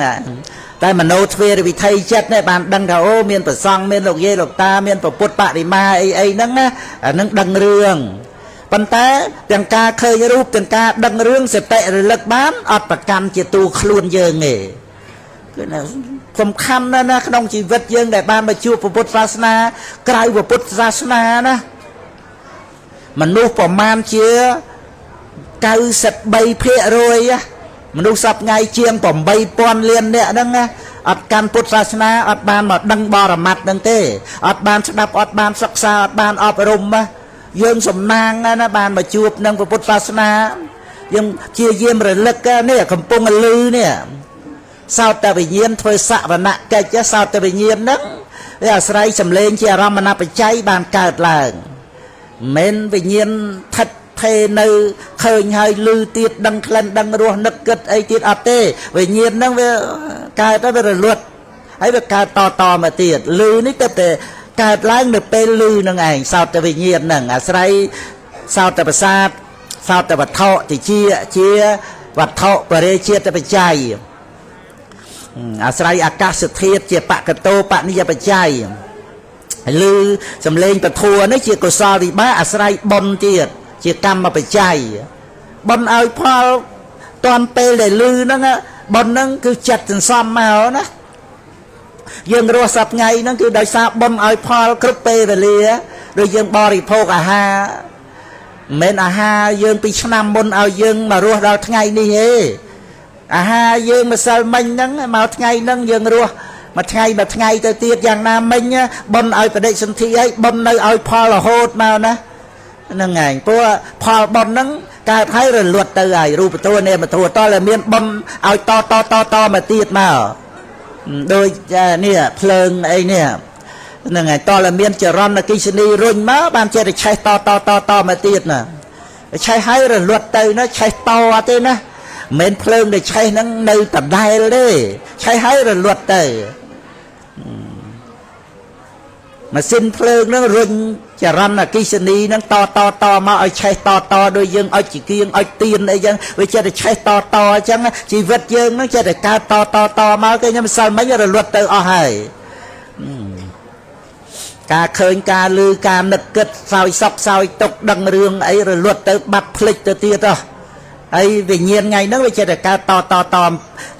តែមโนទ្វារវិថីចិត្តនេះបានដឹងថាអូមានប្រសង់មានលោកយាយលោកតាមានពុទ្ធបរិមាអីអីហ្នឹងណាអាហ្នឹងដឹងរឿងប៉ុន្តែទាំងការឃើញរូបទាំងការដឹងរឿងសតិរលឹកបានអត់ប្រកាន់ជាទូខ្លួនយើងទេគឺណាសំខាន់ណាស់ណាក្នុងជីវិតយើងដែលបានមកជួបពុទ្ធសាសនាក្រៅពុទ្ធសាសនាណាមនុស្សប្រមាណជា93%មនុស្សសប្ថ្ងៃជាង8000លានអ្នកហ្នឹងណាអត់កាន់ពុទ្ធសាសនាអត់បានមកដឹងបរមត្តហ្នឹងទេអត់បានស្ដាប់អត់បានសិក្សាអត់បានអប់រំណាយើងសំណាងណាបានមកជួបនឹងពុទ្ធសាសនាយើងជាយាមរលឹកនេះកំពុងលឺនេះសោតវិញ្ញាណធ្វើសវនកិច្ចសោតវិញ្ញាណហ្នឹងវាអាស្រ័យសម្លេងជាអារម្មណបច្ច័យបានកើតឡើងមិនវិញ្ញាណថិតថេនៅឃើញហើយលឺទៀតដឹងក្លិនដឹងរសនឹកគិតអីទៀតអត់ទេវិញ្ញាណហ្នឹងវាកើតទៅវារលត់ហើយវាកើតតតមកទៀតលឺនេះទៅតែកើតឡើងនៅពេលលឺនឹងឯងសោតវិញ្ញាណហ្នឹងអាស្រ័យសោតប្រសាទសោតវត្ថុតិជាជាវត្ថុបរិជាតិបច្ច័យអាស្រ័យអាកាសធាតុជាបកតោបនិយបច្ច័យលឺសំឡេងពធនេះជាកុសលវិបាកអាស្រ័យបុណ្យទៀតជាកម្មបច្ច័យបុណ្យឲ្យផលតាន់ពេលដែលលឺហ្នឹងបុណ្យហ្នឹងគឺចិត្តសន្សំមកណាយើងរស់សប្ថ្ងៃហ្នឹងគឺដោយសារបុណ្យឲ្យផលគ្រប់ពេលវេលាដូចយើងបរិភោគអាហារមិនមែនអាហារយើងពីឆ្នាំមុនឲ្យយើងមករស់ដល់ថ្ងៃនេះទេអាហារយើងម្សិលមិញហ្នឹងមកថ្ងៃហ្នឹងយើងរស់មួយថ្ងៃមួយថ្ងៃទៅទៀតយ៉ាងណាមិញបុណ្យឲ្យបដិសន្ធិឲ្យបុណ្យនៅឲ្យផលរហូតមកណាហ្នឹងឯងព្រោះផលបុណ្យហ្នឹងកើតហើយរលត់ទៅហើយរូបធម៌នាមធម៌តតែមានបុណ្យឲ្យតតតតមកទៀតមកដូចនេះភ្លើងអីនេះហ្នឹងហើយតតែមានចរន្តអគ្គិសនីរុញមកបានចេះតែឆេះតតតតមកទៀតណាឆេះហើយរលត់ទៅណាឆេះតអត់ទេណាមិនមែនភ្លើងដែលឆេះហ្នឹងនៅដដែលទេឆេះហើយរលត់ទៅ ម៉ាស៊ីនភ្លើងហ្នឹងរុញចរន្តអគ្គិសនីហ្នឹងតតតមកឲ្យឆេះតតដូចយើងអុចជាគៀងអុចទៀនអីចឹងវាចិត្តតែឆេះតតអញ្ចឹងជីវិតយើងហ្នឹងចិត្តតែកើតតតតមកគេខ្ញុំសិលមិញរលត់ទៅអស់ហើយការឃើញការឮការនឹកគិតសោយសក់សោយទុកដឹងរឿងអីរលត់ទៅបាត់ភ្លេចទៅទៀតហ៎ហើយវិញ្ញាណថ្ងៃហ្នឹងវាចិត្តតែកើតតតត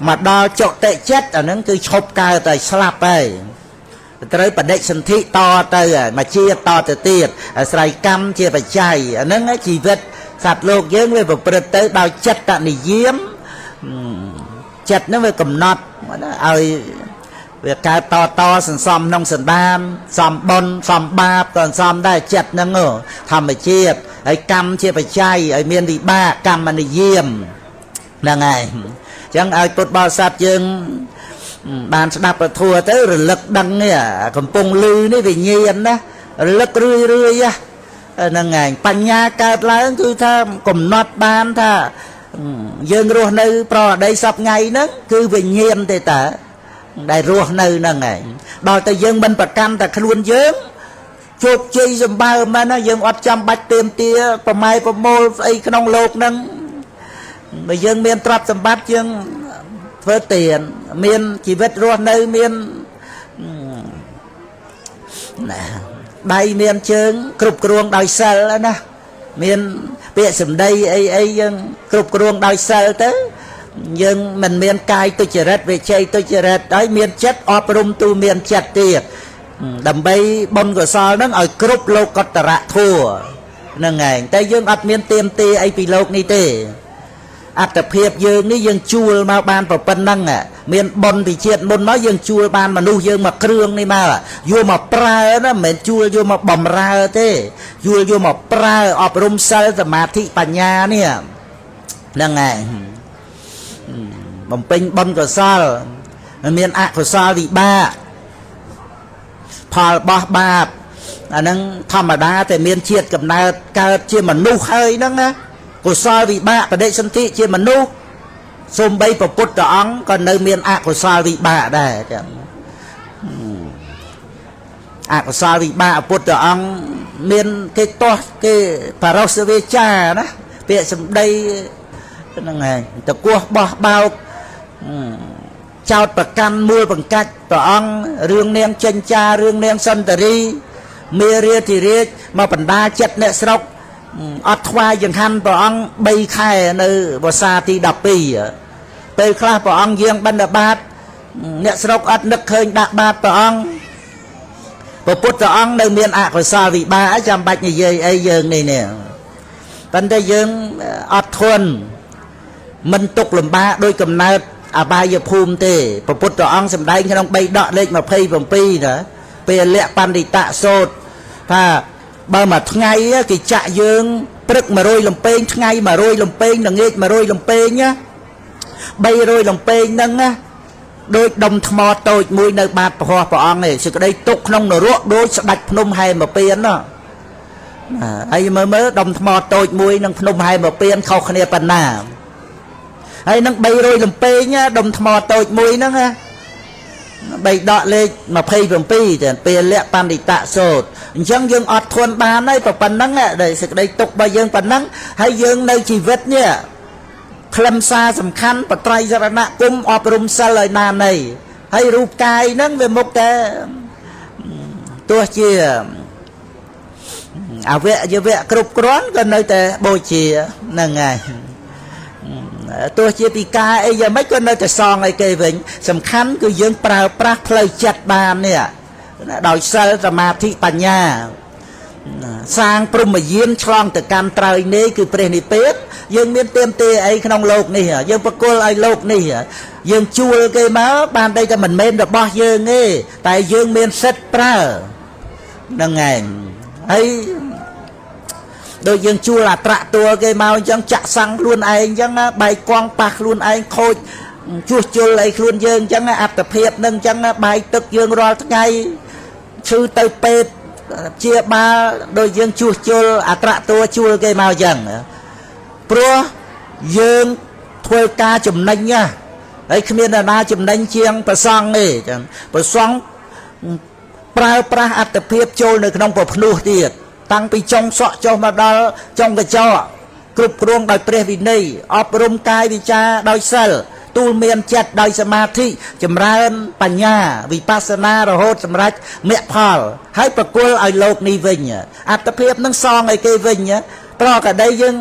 មកដល់ចុតិចិត្តអាហ្នឹងគឺឈប់កើតតែស្លាប់ហើយត្រូវបដិសន្ធិតទៅមកជាតទៅទៀតអាស្រ័យកម្មជាបច្ច័យអាហ្នឹងជីវិតសត្វលោកយើងវាប្រព្រឹត្តទៅដោយចិត្តនិយមចិត្តហ្នឹងវាកំណត់ឲ្យវាកើតតតសន្សំក្នុងសន្តានសំបុណ្យសំបាបក៏សំដែរចិត្តហ្នឹងធម្មជាតិហើយកម្មជាបច្ច័យឲ្យមានវិបាកកម្មនិយមហ្នឹងហើយអញ្ចឹងឲ្យពុទ្ធបរិស័ទយើងបានស្ដាប់ពធទៅរលឹកដឹងនេះកំពុងលឺនេះវិញ្ញាណណារលឹករឿយរឿយហ្នឹងហើយបញ្ញាកើតឡើងគឺថាកំណត់បានថាយើងរស់នៅប្រអដីសពថ្ងៃហ្នឹងគឺវិញ្ញាណទេតាដែលរស់នៅហ្នឹងហើយដល់តែយើងមិនប្រកាន់តែខ្លួនយើងជោគជ័យសម្បើមណាយើងអត់ចាំបាច់เตรียមទាប្រម៉ែប្រមូលស្អីក្នុងលោកហ្នឹងបើយើងមានទ្រព្យសម្បត្តិយើងធ្វើទានមានជីវិតរស់នៅមានណាដៃមានជើងគ្រប់គ្រងដោយសិលណាមានពាក្យសម្ដីអីអីយើងគ្រប់គ្រងដោយសិលទៅយើងមិនមានកាយទុច្ចរិតវិជ័យទុច្ចរិតហើយមានចិត្តអប់រំទូមានចិត្តទៀតដើម្បីបុណ្យកុសលហ្នឹងឲ្យគ្រប់លោកតរៈធัวហ្នឹងឯងតែយើងអត់មានទៀមទាអីពីលោកនេះទេអត្តភាពយើងនេះយើងជួលមកបានប៉ុណ្ណឹងមានបុណ្យពីជាតិមុនមកយើងជួលបានមនុស្សយើងមកគ្រឿងនេះមកយកមកប្រើណាមិនមែនជួលយកមកបំរើទេជួលយកមកប្រើអប់រំសិលសមាធិបញ្ញានេះហ្នឹងឯងបំពេញបុណ្យកុសលមានអកុសលវិបាកផលបោះបាបអាហ្នឹងធម្មតាតែមានជាតិកំណើតកើតជាមនុស្សហើយហ្នឹងណាកុសលវិបាកបដិសន្ធិជាមនុស្សសូម្បីព្រះពុទ្ធអង្គក៏នៅមានអកុសលវិបាកដែរចឹងអកុសលវិបាកពុទ្ធអង្គមានគេទាស់គេបរោសវេចាណាពាក្យសម្ដីហ្នឹងហើយតកោះបោះបោកចោតប្រកាន់មូលបង្កាច់ព្រះអង្គរឿងនាងចិញ្ចារឿងនាងសន្តរីមេរាធិរាជមកបណ្ដាចិត្តអ្នកស្រុកអត់ថ្វាយចង្ហាន់ព្រះអង្គ3ខែនៅវស្សាទី12ពេលខ្លះព្រះអង្គយាងបិណ្ឌបាតអ្នកស្រុកអត់នឹកឃើញដាក់បាតព្រះអង្គព្រះពុទ្ធអង្គនៅមានអកុសលវិបាកចាំបាច់និយាយអីយើងនេះនេះប៉ុន្តែយើងអត់ធន់មិនទុកលំបាកដោយកំណើតអបាយភូមិទេព្រះពុទ្ធអង្គសម្ដែងក្នុងបីដកលេខ27ណាពេលលក្ខបណ្ឌិតៈសោតថាបើមួយថ្ងៃគេចាក់យើងព្រឹក100លំពេងថ្ងៃ100លំពេងល្ងាច100លំពេងណា300លំពេងហ្នឹងណាដូចដុំថ្មតូចមួយនៅបាតពហោះព្រះអង្គឯងសេចក្តីទុកក្នុងនរកដូចស្ដាច់ភ្នំហែមពៀនណាហើយមើលមើលដុំថ្មតូចមួយនឹងភ្នំហែមពៀនខុសគ្នាប៉ុណ្ណាហើយនឹង300លំពេងដុំថ្មតូចមួយហ្នឹងណាបីដកលេខ27តែពេលលក្ខបណ្ឌិតៈសោតអញ្ចឹងយើងអត់ធន់បានហើយប៉ុណ្ណឹងដែលសេចក្តីទុករបស់យើងប៉ុណ្ណឹងហើយយើងនៅជីវិតនេះខ្លឹមសារសំខាន់បត្រៃសរណគមអប់រំសិលឲ្យណាណីហើយរូបកាយហ្នឹងវាមុខតែទោះជាអវយវៈគ្រប់គ្រាន់ក៏នៅតែបូជាហ្នឹងហើយទោះជាពិការអីយ៉ាងម៉េចក៏នៅតែសងឲ្យគេវិញសំខាន់គឺយើងប្រើប្រាស់ផ្លូវចិត្តបាននេះដោយសិលសមាធិបញ្ញាសាងព្រហ្មយានឆ្លងទៅកាន់ត្រើយនេះគឺព្រះនិព្វានយើងមានទៀមទាអីក្នុងលោកនេះយើងប្រគល់ឲ្យលោកនេះយើងជួលគេមកបានតែមិនមែនរបស់យើងទេតែយើងមានសិទ្ធិប្រើហ្នឹងឯងហើយដូចយើងជួលអាត្រាក់តួគេមកអញ្ចឹងចាក់សាំងខ្លួនឯងអញ្ចឹងបែកកង់ប៉ះខ្លួនឯងខូចជួសជុលអីខ្លួនយើងអញ្ចឹងអត្តភាពនឹងអញ្ចឹងបាយទឹកយើងរាល់ថ្ងៃឈឺទៅពេទ្យជាបាលដូចយើងជួសជុលអាត្រាក់តួជួលគេមកអញ្ចឹងព្រោះយើងធ្វើការចំណេញណាហើយគ្មាននរណាចំណេញជាងប្រសង់ទេអញ្ចឹងប្រសង់ ប្រើប្រាស់អត្តភាពចូលនៅក្នុងប្រភ្នោះទៀតតាំងពីចុងសក់ចុះមកដល់ចុងកញ្ចក់គ្រប់គ្រងដោយព្រះវិន័យអប់រំកាយវិចារដោយសិលទូលមានចិត្តដោយសមាធិចម្រើនបញ្ញាវិបស្សនារហូតសម្រេចមគ្គផលហើយប្រគល់ឲ្យលោកនេះវិញអត្តភាពនឹងសងឲ្យគេវិញប្រកដីយើង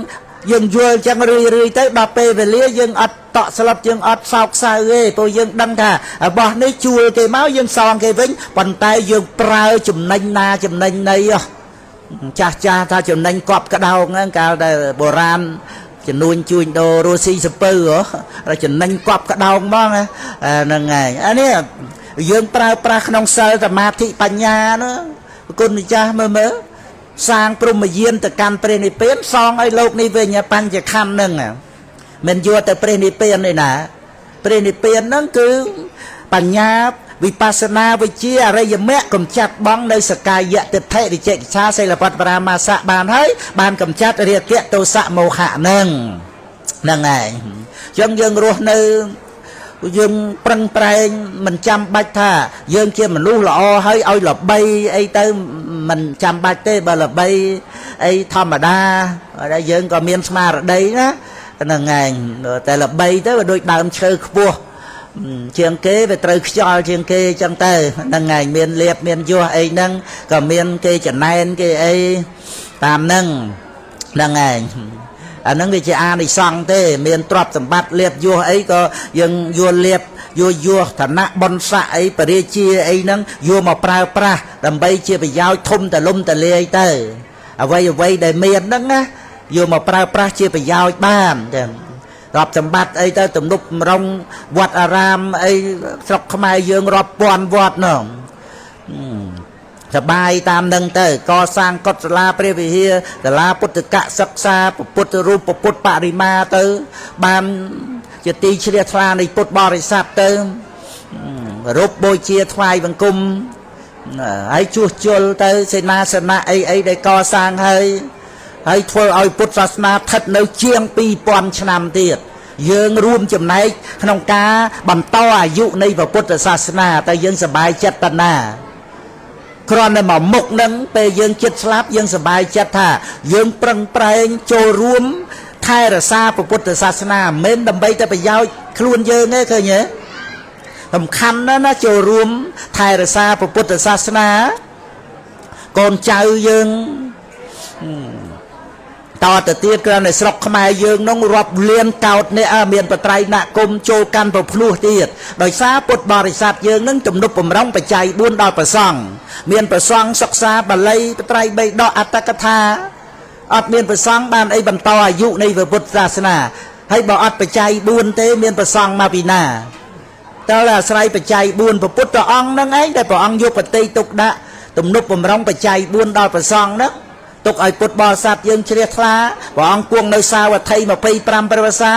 យើងយល់ចឹងរឿយរឿយទៅដល់ពេលវេលាយើងអត់តក់ស្លុតយើងអត់សោកសៅទេព្រោះយើងដឹងថារបស់នេះជួលគេមកយើងសងគេវិញប៉ុន្តែយើងប្រើចំណេញណាចំណេញណីចាស់ចាស់ថាចំណេញកប់ក្តោងហ្នឹងកាលដែលបុរាណជំនួញជួញដូររស់ស៊ីសពៅហ៎ចំណេញកប់ក្តោងហ្មងហ្នឹងហើយអានេះយើងប្រើប្រាស់ក្នុងសិលសមាធិបញ្ញាណាគុណម្ចាស់មើលមើលសាងព្រហ្មយានទៅកាន់ព្រះនិព្វានសងឲ្យលោកនេះវិញបញ្ចខណ្ឌហ្នឹងមិនយកទៅព្រះនិព្វានទេណាព្រះនិព្វានហ្នឹងគឺបញ្ញាវិបស្សនាវិជ្ជាអរិយមគ្គកំចាត់បងនៅសកាយទិដ្ឋិវិជិកិច្ឆាសិលបត្បរាមាសៈបានហើយបានកំចាត់រាគៈទោសៈមោហៈហ្នឹងហ្នឹងហើយអញ្ចឹងយើងរស់នៅយើងប្រឹងប្រែងមិនចាំបាច់ថាយើងជាមនុស្សល្អហើយឲ្យល្បីអីទៅមិនចាំបាច់ទេបើល្បីអីធម្មតាតែយើងក៏មានស្មារតីណាហ្នឹងឯងតែល្បីទៅវាដូចដើមឈើខ្ពស់ជាងគេវាត្រូវខ្យល់ជាងគេអញ្ចឹងទៅហ្នឹងឯងមានលៀបមានយោះអីហ្នឹងក៏មានគេចំណែនគេអីតាមហ្នឹងហ្នឹងឯងអាហ្នឹងវាជាអានិសង្សទេមានទ្រព្យសម្បត្តិលៀបយោះអីក៏យើងយកលៀបយកយោះឋានៈបុណ្យស័ក្តិអីបរិជាអីហ្នឹងយកមកប្រើប្រាស់ដើម្បីជាប្រយោជន៍ធំតលំតលាយទៅអ្វីអ្វីដែលមានហ្នឹងណាយកមកប្រើប្រាស់ជាប្រយោជន៍បានចឹងទ្រព្យសម្បត្តិអីទៅទំនប់បំរុងវត្តអារាមអីស្រុកខ្មែរយើងរាប់ពាន់វត្តនោះសបាយតាមនឹងទៅកសាងកុដិសាលាព្រះវិហារសាលាពុទ្ធកសិក្សាពុទ្ធរូបពុទ្ធបរិមាទៅបានជាទីជ្រះថ្លានៃពុទ្ធបរិស័ទទៅរូបបូជាថ្វាយបង្គំហើយជួសជុលទៅសេនាសនៈអីអីដែលកសាងហើយហើយធ្វើឲ្យពុទ្ធសាសនាស្ថិតនៅជាង2000ឆ្នាំទៀតយើងរួមចំណែកក្នុងការបន្តអាយុនៃពុទ្ធសាសនាតែយើងសប្បាយចិត្តប៉ុណ្ណាគ្រាន់តែមកមុខនឹងពេលយើងចិត្តស្លាប់យើងសប្បាយចិត្តថាយើងប្រឹងប្រែងចូលរួមថែរក្សាពុទ្ធសាសនាមិនមែនដើម្បីតែប្រយោជន៍ខ្លួនយើងទេឃើញទេសំខាន់ណាស់ណាចូលរួមថែរក្សាពុទ្ធសាសនាកូនចៅយើងតទៅទៀតគ្រាន់តែស្រុកខ្មែរយើងនោះរាប់លានកោតនេះមានបត្រៃណគមចូលកាន់ប្រភ្លោះទៀតដោយសារពុទ្ធបរិស័ទយើងនឹងទំនប់បំរុងបច្ច័យ4ដល់ព្រះសង្ឃមានព្រះសង្ឃសិក្សាបាលីបត្រៃបីដកអត្តកថាអត់មានព្រះសង្ឃបានអីបន្តអាយុនៃពុទ្ធសាសនាហើយបើអត់បច្ច័យ4ទេមានព្រះសង្ឃមកពីណាតើអាស្រ័យបច្ច័យ4ព្រះពុទ្ធអង្គនឹងឯងដែលព្រះអង្គយកបតិទុកដាក់ទំនប់បំរុងបច្ច័យ4ដល់ព្រះសង្ឃហ្នឹងទុកឲ្យពុទ្ធបរិស័ទយើងជ្រះថ្លាព្រះអង្គគង់នៅសាវត្ថី25ព្រះវស្សា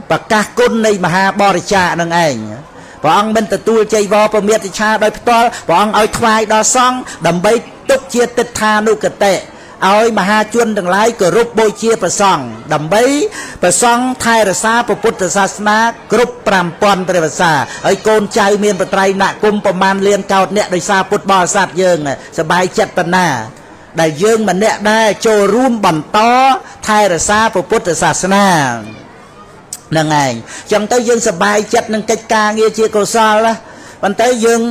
ប្រកាសគុណនៃមហាបរិច្ចាគនឹងឯងព្រះអង្គមិនទទួលចីវរពមេតិឆាដោយផ្ទាល់ព្រះអង្គឲ្យថ្វាយដល់សង្ឃដើម្បីទុកជាទិដ្ឋានុគតិឲ្យមហាជនទាំងឡាយគោរពបូជាព្រះសង្ឃដើម្បីព្រះសង្ឃថែរក្សាពុទ្ធសាសនាគ្រប់5000ព្រះវស្សាហើយកូនចៅមានបត្រៃណគមប្រមាណលានកោតអ្នកដោយសារពុទ្ធបរិស័ទយើងសบายចិត្តប៉ុណ្ណាដែលយើងម្នាក់ដែរចូលរួមបន្តថែរក្សាពុទ្ធសាសនាហ្នឹងឯងចឹងទៅយើងសប្បាយចិត្តនឹងកិច្ចការងារជាកុសលណាប៉ុន្តែយើង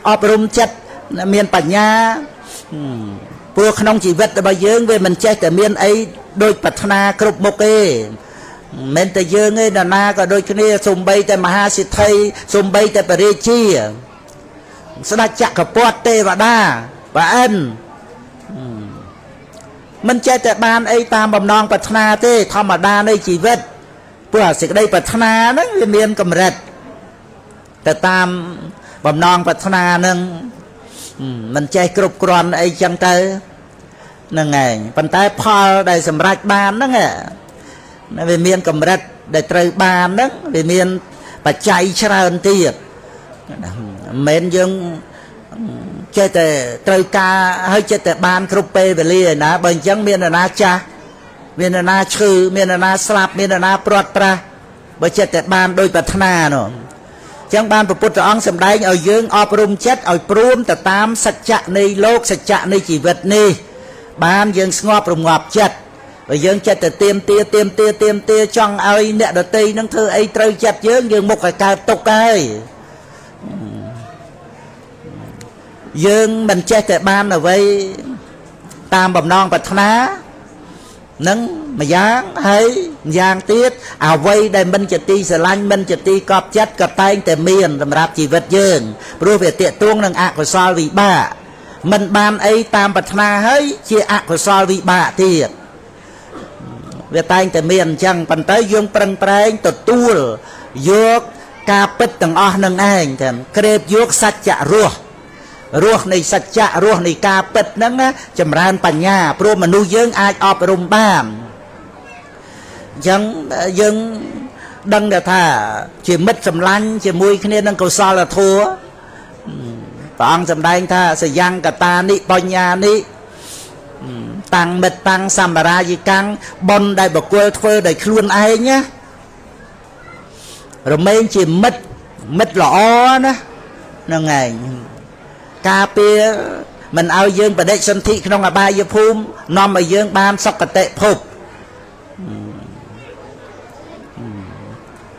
អប់រំចិត្តមានបញ្ញាព្រោះក្នុងជីវិតរបស់យើងវាមិនចេះតែមានអីដូចប្រាថ្នាគ្រប់មុខទេមិនតែយើងទេនរណាក៏ដូចគ្នាសូម្បីតែមហាសិទ្ធិសូម្បីតែព្រះរាជាស្ដេចចក្រពត្តិទេវតាប្រអិនមិនចេះតែបានអីតាមបំណងប្រាថ្នាទេធម្មតានៃជីវិតព្រោះអាសេចក្តីប្រាថ្នាហ្នឹងវាមានកម្រិតទៅតាមបំណងប្រាថ្នាហ្នឹងមិនចេះគ្រប់គ្រាន់អីចឹងទៅហ្នឹងឯងប៉ុន្តែផលដែលសម្រេចបានហ្នឹងវាមានកម្រិតដែលត្រូវបានហ្នឹងវាមានបច្ច័យច្រើនទៀតមិនមែនយើងចេះតែត្រូវការហើយចេះតែបានគ្រប់ពេលវេលាឯណាបើអញ្ចឹងមាននរណាចាស់មាននរណាឈឺមាននរណាស្លាប់មាននរណាព្រាត់ប្រាសបើចេះតែបានដោយប្រាថ្នានោះ ចឹងបានព្រះពុទ្ធអង្គសម្ដែងឲ្យយើងអប់រំចិត្តឲ្យព្រមទៅតាមសច្ចៈនៃលោកសច្ចៈនៃជីវិតនេះបានយើងស្ងប់រងាប់ចិត្តបើយើងចិត្តទៅទៀមទាទៀមទាទៀមទាចង់ឲ្យអ្នកដទៃនឹងធ្វើអីត្រូវចិត្តយើងយើងមុខឲ្យកើតទុក្ខហើយយើងមិនចេះតែបានអ្វីតាមបំណងប្រាថ្នានឹងម្យ៉ាងហើយម្យ៉ាងទៀតអ្វីដែលមិនជាទីស្រឡាញ់មិនជាទីកប់ចិត្តក៏តែងតែមានសម្រាប់ជីវិតយើងព្រោះវាទាក់ទងនឹងអកុសលវិបាកមិនបានអីតាមប្រាថ្នាហើយជាអកុសលវិបាកទៀតវាតែងតែមានអញ្ចឹងប៉ុន្តែយើងប្រឹងប្រែងទទួលយកការពិតទាំងអស់នឹងឯងទាំងក្រេបយកសច្ចៈរស់រស់នៃសច្ចៈរស់នៃការពិតហ្នឹងណាចម្រើនបញ្ញាព្រោះមនុស្សយើងអាចអប់រំបានអញ្ចឹងយើងដឹងថាជាមិត្តសម្លាញ់ជាមួយគ្នានឹងកុសលធម៌ព្រះអង្គសម្ដែងថាសយ៉ាងកតានិបញ្ញានិតាំងមិត្តតាំងសម្រាយិកាំងបុណ្យដែលបុគ្គលធ្វើដោយខ្លួនឯងណារមែងជាមិត្តមិត្តល្អណាហ្នឹងឯងការពារមិនឲ្យយើងបដិសន្ធិក្នុងអបាយភូមិនាំឲ្យយើងបានសុគតិភព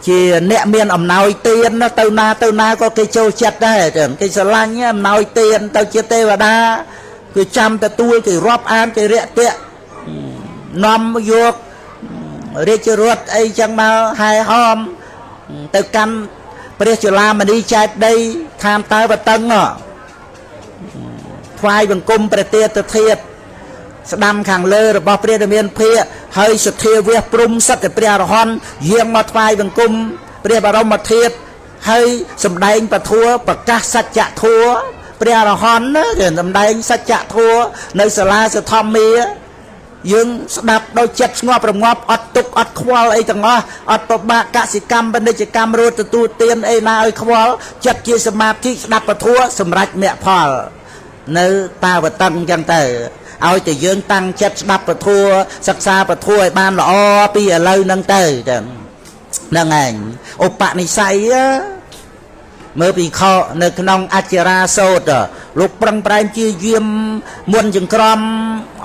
ជាអ្នកមានអំណោយទានទៅណាទៅណាក៏គេចូលចិត្តដែរគេស្រឡាញ់អំណោយទានទៅជាទេវតាគឺចាំទទួលគេរាប់អានគេរាក់ទាក់នាំយករាជរថអីចឹងមកហែហោមទៅកាន់ព្រះជលាមនីចែកដីឋានតើវតឹងថ្វាយបង្គំព្រះទាតធាតស្ដាំខាងលើរបស់ព្រះរាមាភិហើយសទ្ធាវះព្រំសត្វព្រះអរហន្តយាងមកថ្វាយបង្គំព្រះបរមធាតុហើយសម្ដែងពធប្រកាសសច្ចធម៌ព្រះអរហន្តណាគេសម្ដែងសច្ចធម៌នៅសាលាសធម្មាយើងស្ដាប់ដោយចិត្តស្ងប់រងាប់អត់ទុកអត់ខ្វល់អីទាំងអស់អត់ពិបាកកសិកម្មពាណិជ្ជកម្មរត់ទទួលទានអីណាឲ្យខ្វល់ចិត្តជាសមាធិស្ដាប់ពធសម្រេចមគ្គផលនៅតាវតឹងអញ្ចឹងទៅឲ្យតែយើងតាំងចិត្តស្ដាប់ពធសិក្សាពធឲ្យបានល្អពីឥឡូវហ្នឹងទៅហ្នឹងឯងឧបនិស្ស័យមើលពីខនៅក្នុងអច្ចរាសោតលោកប្រឹងប្រែងជាយាមមុនចង្ក្រម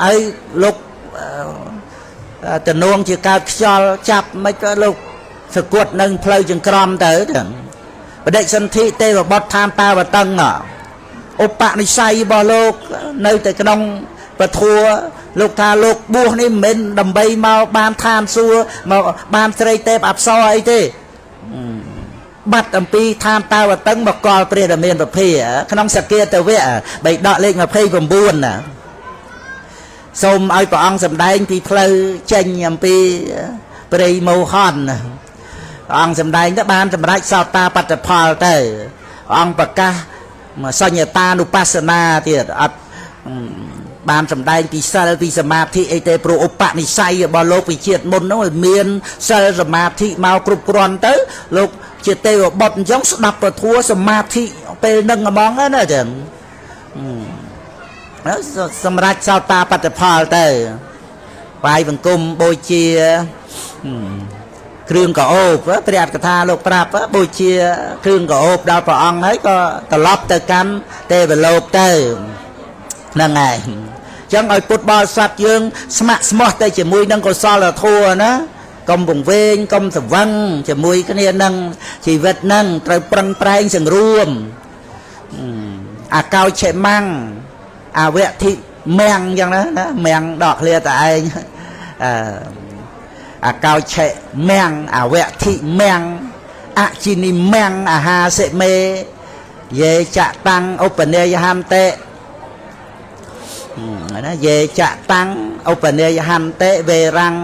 ឲ្យលោកតំនួងជាកើតខ្យល់ចាប់មិនក៏លោកសគត់នឹងផ្លូវចង្ក្រមទៅបដិសន្ធិទេវបុត្រឋានតាវតឹងឧបនិស្ស័យរបស់លោកនៅតែក្នុងពធលោកថាលោកបួសនេះមិនមែនដើម្បីមកបានឋានសួគ៌មកបានស្រីទេពអប្សរអីទេបាត់អំពីឋានតាវតឹងមកកលព្រះរាមាភិក្នុងសគាតវៈបីដកលេខ29ណាសូមឲ្យព្រះអង្គសម្ដែងពីផ្លូវចេញអំពីព្រៃមោហនព្រះអង្គសម្ដែងទៅបានសម្រេចសោតាបត្តផលទៅព្រះអង្គប្រកាសសញ្ញតានុបស្សនាទៀតអត់បានសម្ដែងពីសិលពីសមាធិអីទេព្រោះឧបនិស្ស័យរបស់លោកពីជាតិមុននោះមានសិលសមាធិមកគ្រប់គ្រាន់ទៅលោកជាទេវបុត្រអញ្ចឹងស្ដាប់ពធសមាធិពេលនឹងហ្មងណាចឹងសម្រាប់សោតាបត្តផលទៅបាយបង្គំបូជាគ្រឿងកោបព្រះអត្ថកថាលោកប្រាប់បូជាគ្រឿងកោបដល់ព្រះអង្គហើយក៏ត្រឡប់ទៅកាន់ទេវលោកទៅហ្នឹងហើយអញ្ចឹងឲ្យពុទ្ធបរិស័ទយើងស្ម័គ្រស្មោះទៅជាមួយនឹងកុសលធម៌ណាកុំវង្វេងកុំស្រវឹងជាមួយគ្នានឹងជីវិតនឹងត្រូវប្រឹងប្រែងសង្រួមអកោឆេម៉ាំងអវធិមៀងអញ្ចឹងណាមៀងដកឃ្លាតែឯងអកោឆេមៀងអវធិមៀងអជីនិមៀងអាហាសិមេយេចតាំងឧបនាយហន្តិណាយេចតាំងឧបនាយហន្តិវេរាំង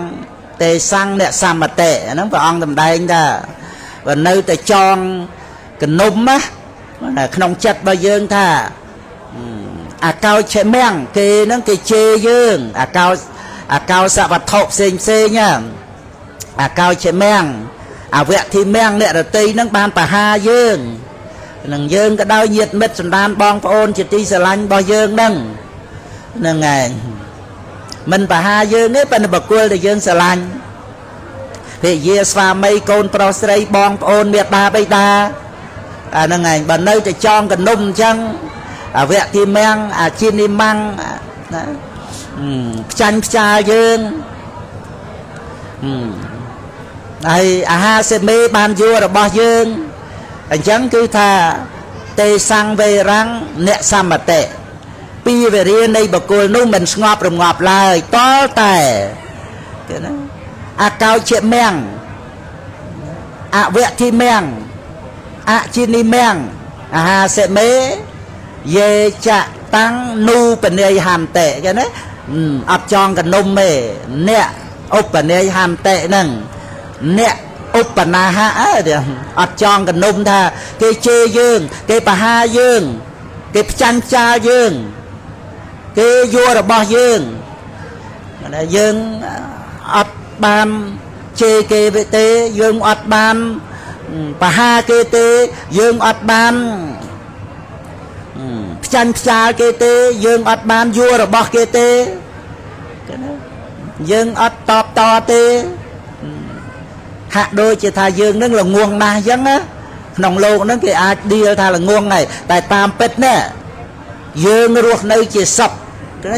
ទេសੰអ្នកសមតិហ្នឹងព្រះអង្គសម្ដែងថាបើនៅតែចងកនុំណាក្នុងចិត្តរបស់យើងថាអកោឆេមៀងគេហ្នឹងគេជេរយើងអកោសវត្ថុផ្សេងផ្សេងអកោឆេមៀងអវធិមៀងអ្នករតីហ្នឹងបានបហាយើងនឹងយើងក៏ដោយញាតិមិត្តសន្តានបងប្អូនជាទីស្រឡាញ់របស់យើងហ្នឹងហ្នឹងឯងមិនបហាយើងទេប៉ុន្តែបុគ្គលដែលយើងស្រឡាញ់ភរិយាស្វាមីកូនប្រុសស្រីបងប្អូនមេដាបិតា អាហ្នឹងឯងបើនៅតែចងកនុំអញ្ចឹងអវៈទីមាំងអាជីនីម៉ាំងណាផ្ចាញ់ផ្ចាលយើងហើយអាហារសេមេបានយួររបស់យើងអញ្ចឹងគឺថាទេសង្វេរੰអ្នកសមតិពីវេរានៃបុគ្គលនោះមិនស្ងប់រងាប់ឡើយតលតែគេណាអកោជាមាំងអវៈធីមាំងអជីនីមាំងអាហារសេមេយេចតាំងនូបនេយហន្តិគេណាអត់ចងកនុំទេអ្នកឧបនេយហន្តិហ្នឹងអ្នកឧបនាហៈអត់ចងកនុំថាគេជេរយើងគេបហាយើងគេផ្ចាញ់ផ្ចាលយើងគេយួររបស់យើងយើងអត់បានជេរគេទេយើងអត់បានបហាគេទេយើងអត់បានផ្ចាញ់ផ្ចាលគេទេយើងអត់បានយួររបស់គេទេយើងអត់តបតទេហាក់ដូចជាថាយើងនឹងល្ងងណាស់អញ្ចឹងណាក្នុងលោកហ្នឹងគេអាចដៀលថាល្ងងហើយតែតាមពិតនេះយើងរស់នៅជាសុខ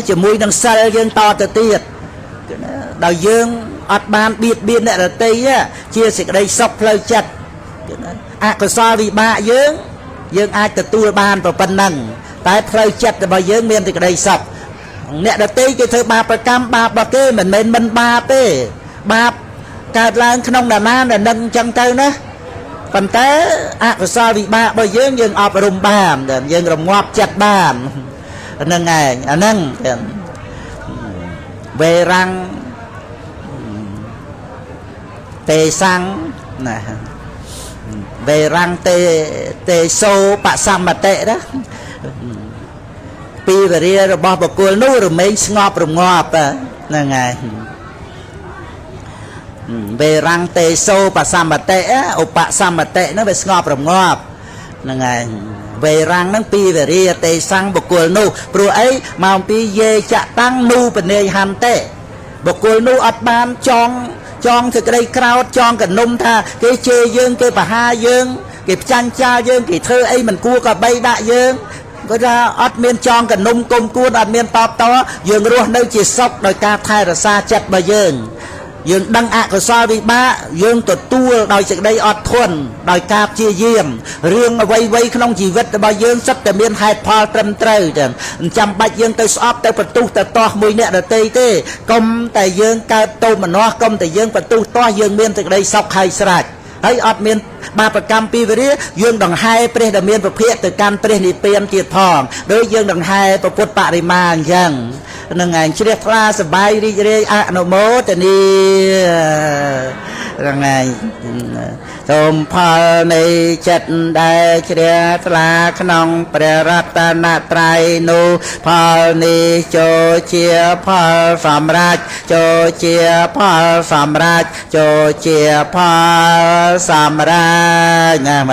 ជាមួយនឹងសិលយើងតទៅទៀតដោយយើងអត់បានបៀតបៀនអ្នកដទៃជាសេចក្តីសុខផ្លូវចិត្តអកុសលវិបាកយើងយើងអាចទទួលបានប៉ុណ្ណឹងតែផ្លូវចិត្តរបស់យើងមានសេចក្តីសុខអ្នកដទៃគេធ្វើបាបកម្មបាបរបស់គេមិនមែនមិនបាបទេបាបកើតឡើងក្នុងដាណាដែលនឹងអញ្ចឹងទៅណាប៉ុន្តែអកុសលវិបាករបស់យើងយើងអប់រំបានយើងរងាប់ចិត្តបានហ្នឹងឯងអាហ្នឹងវេរੰទេសੰណាវេរੰទេសោបសមតិណាពីវេរារបស់បុគ្គលនោះរមែងស្ងប់រងាប់ហ្នឹងឯងវេរੰទេសោបសមតិឧបសមតិហ្នឹងវាស្ងប់រងាប់ហ្នឹងឯងវេរੰហ្នឹងពីវេរាទេសੰបុគ្គលនោះព្រោះអីមកអំពីយេចតាំងនូបនេយហន្តិបុគ្គលនោះអត់បានចងសេចក្តីក្រោធចងកនុំថាគេជេរយើងគេបហាយើងគេផ្ចាញ់ចាលយើងគេធ្វើអីមិនគួរក៏បីដាក់យើងគាត់ថាអត់មានចងកនុំគុំគួនអត់មានតបតយើងរស់នៅជាសុខដោយការថែរក្សាចិត្តរបស់យើងយើងដឹងអកុសលវិបាកយើងទទួលដោយសេចក្តីអត់ធន់ដោយការព្យាយាមរឿងអ្វីៗក្នុងជីវិតរបស់យើងសុទ្ធតែមានហេតុផលត្រឹមត្រូវចឹងមិនចាំបាច់យើងទៅស្អប់ទៅបន្ទុះទៅទាស់មួយអ្នកដទៃទេកុំតែយើងកើតទោមនស្សកុំតែយើងបន្ទុះទាស់យើងមានសេចក្តីសុខហើយស្រេចហើយអត់មានបាបកម្មពីវរាយើងដង្ហែព្រះដែលមានពភៈទៅកាន់ព្រះនិព្វានទៀតផងដូចយើងដង្ហែព្រះពុទ្ធបរិមាអញ្ចឹងនឹងឯងជ្រះថ្លាសប្បាយរីករាយអនុមោទនាហ្នឹងឯងសូមផលនៃចិត្តដែលជ្រះថ្លាក្នុងព្រះរតនត្រ័យនោះផលនេះចូលជាផលសម្រេចចូលជាផលសម្រេចចូលជាផលសម្រេចណា។